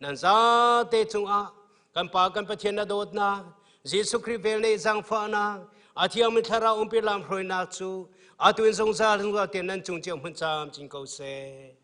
nan zate cungah kan Pa kan Pathian na dawtnak Jesuh Khrih vel nih zaangfahnak a thiangmi thlarau umpi lam hruainak cu atu in zungzal zungzal tiang nan cung cio hmun camcin ko seh.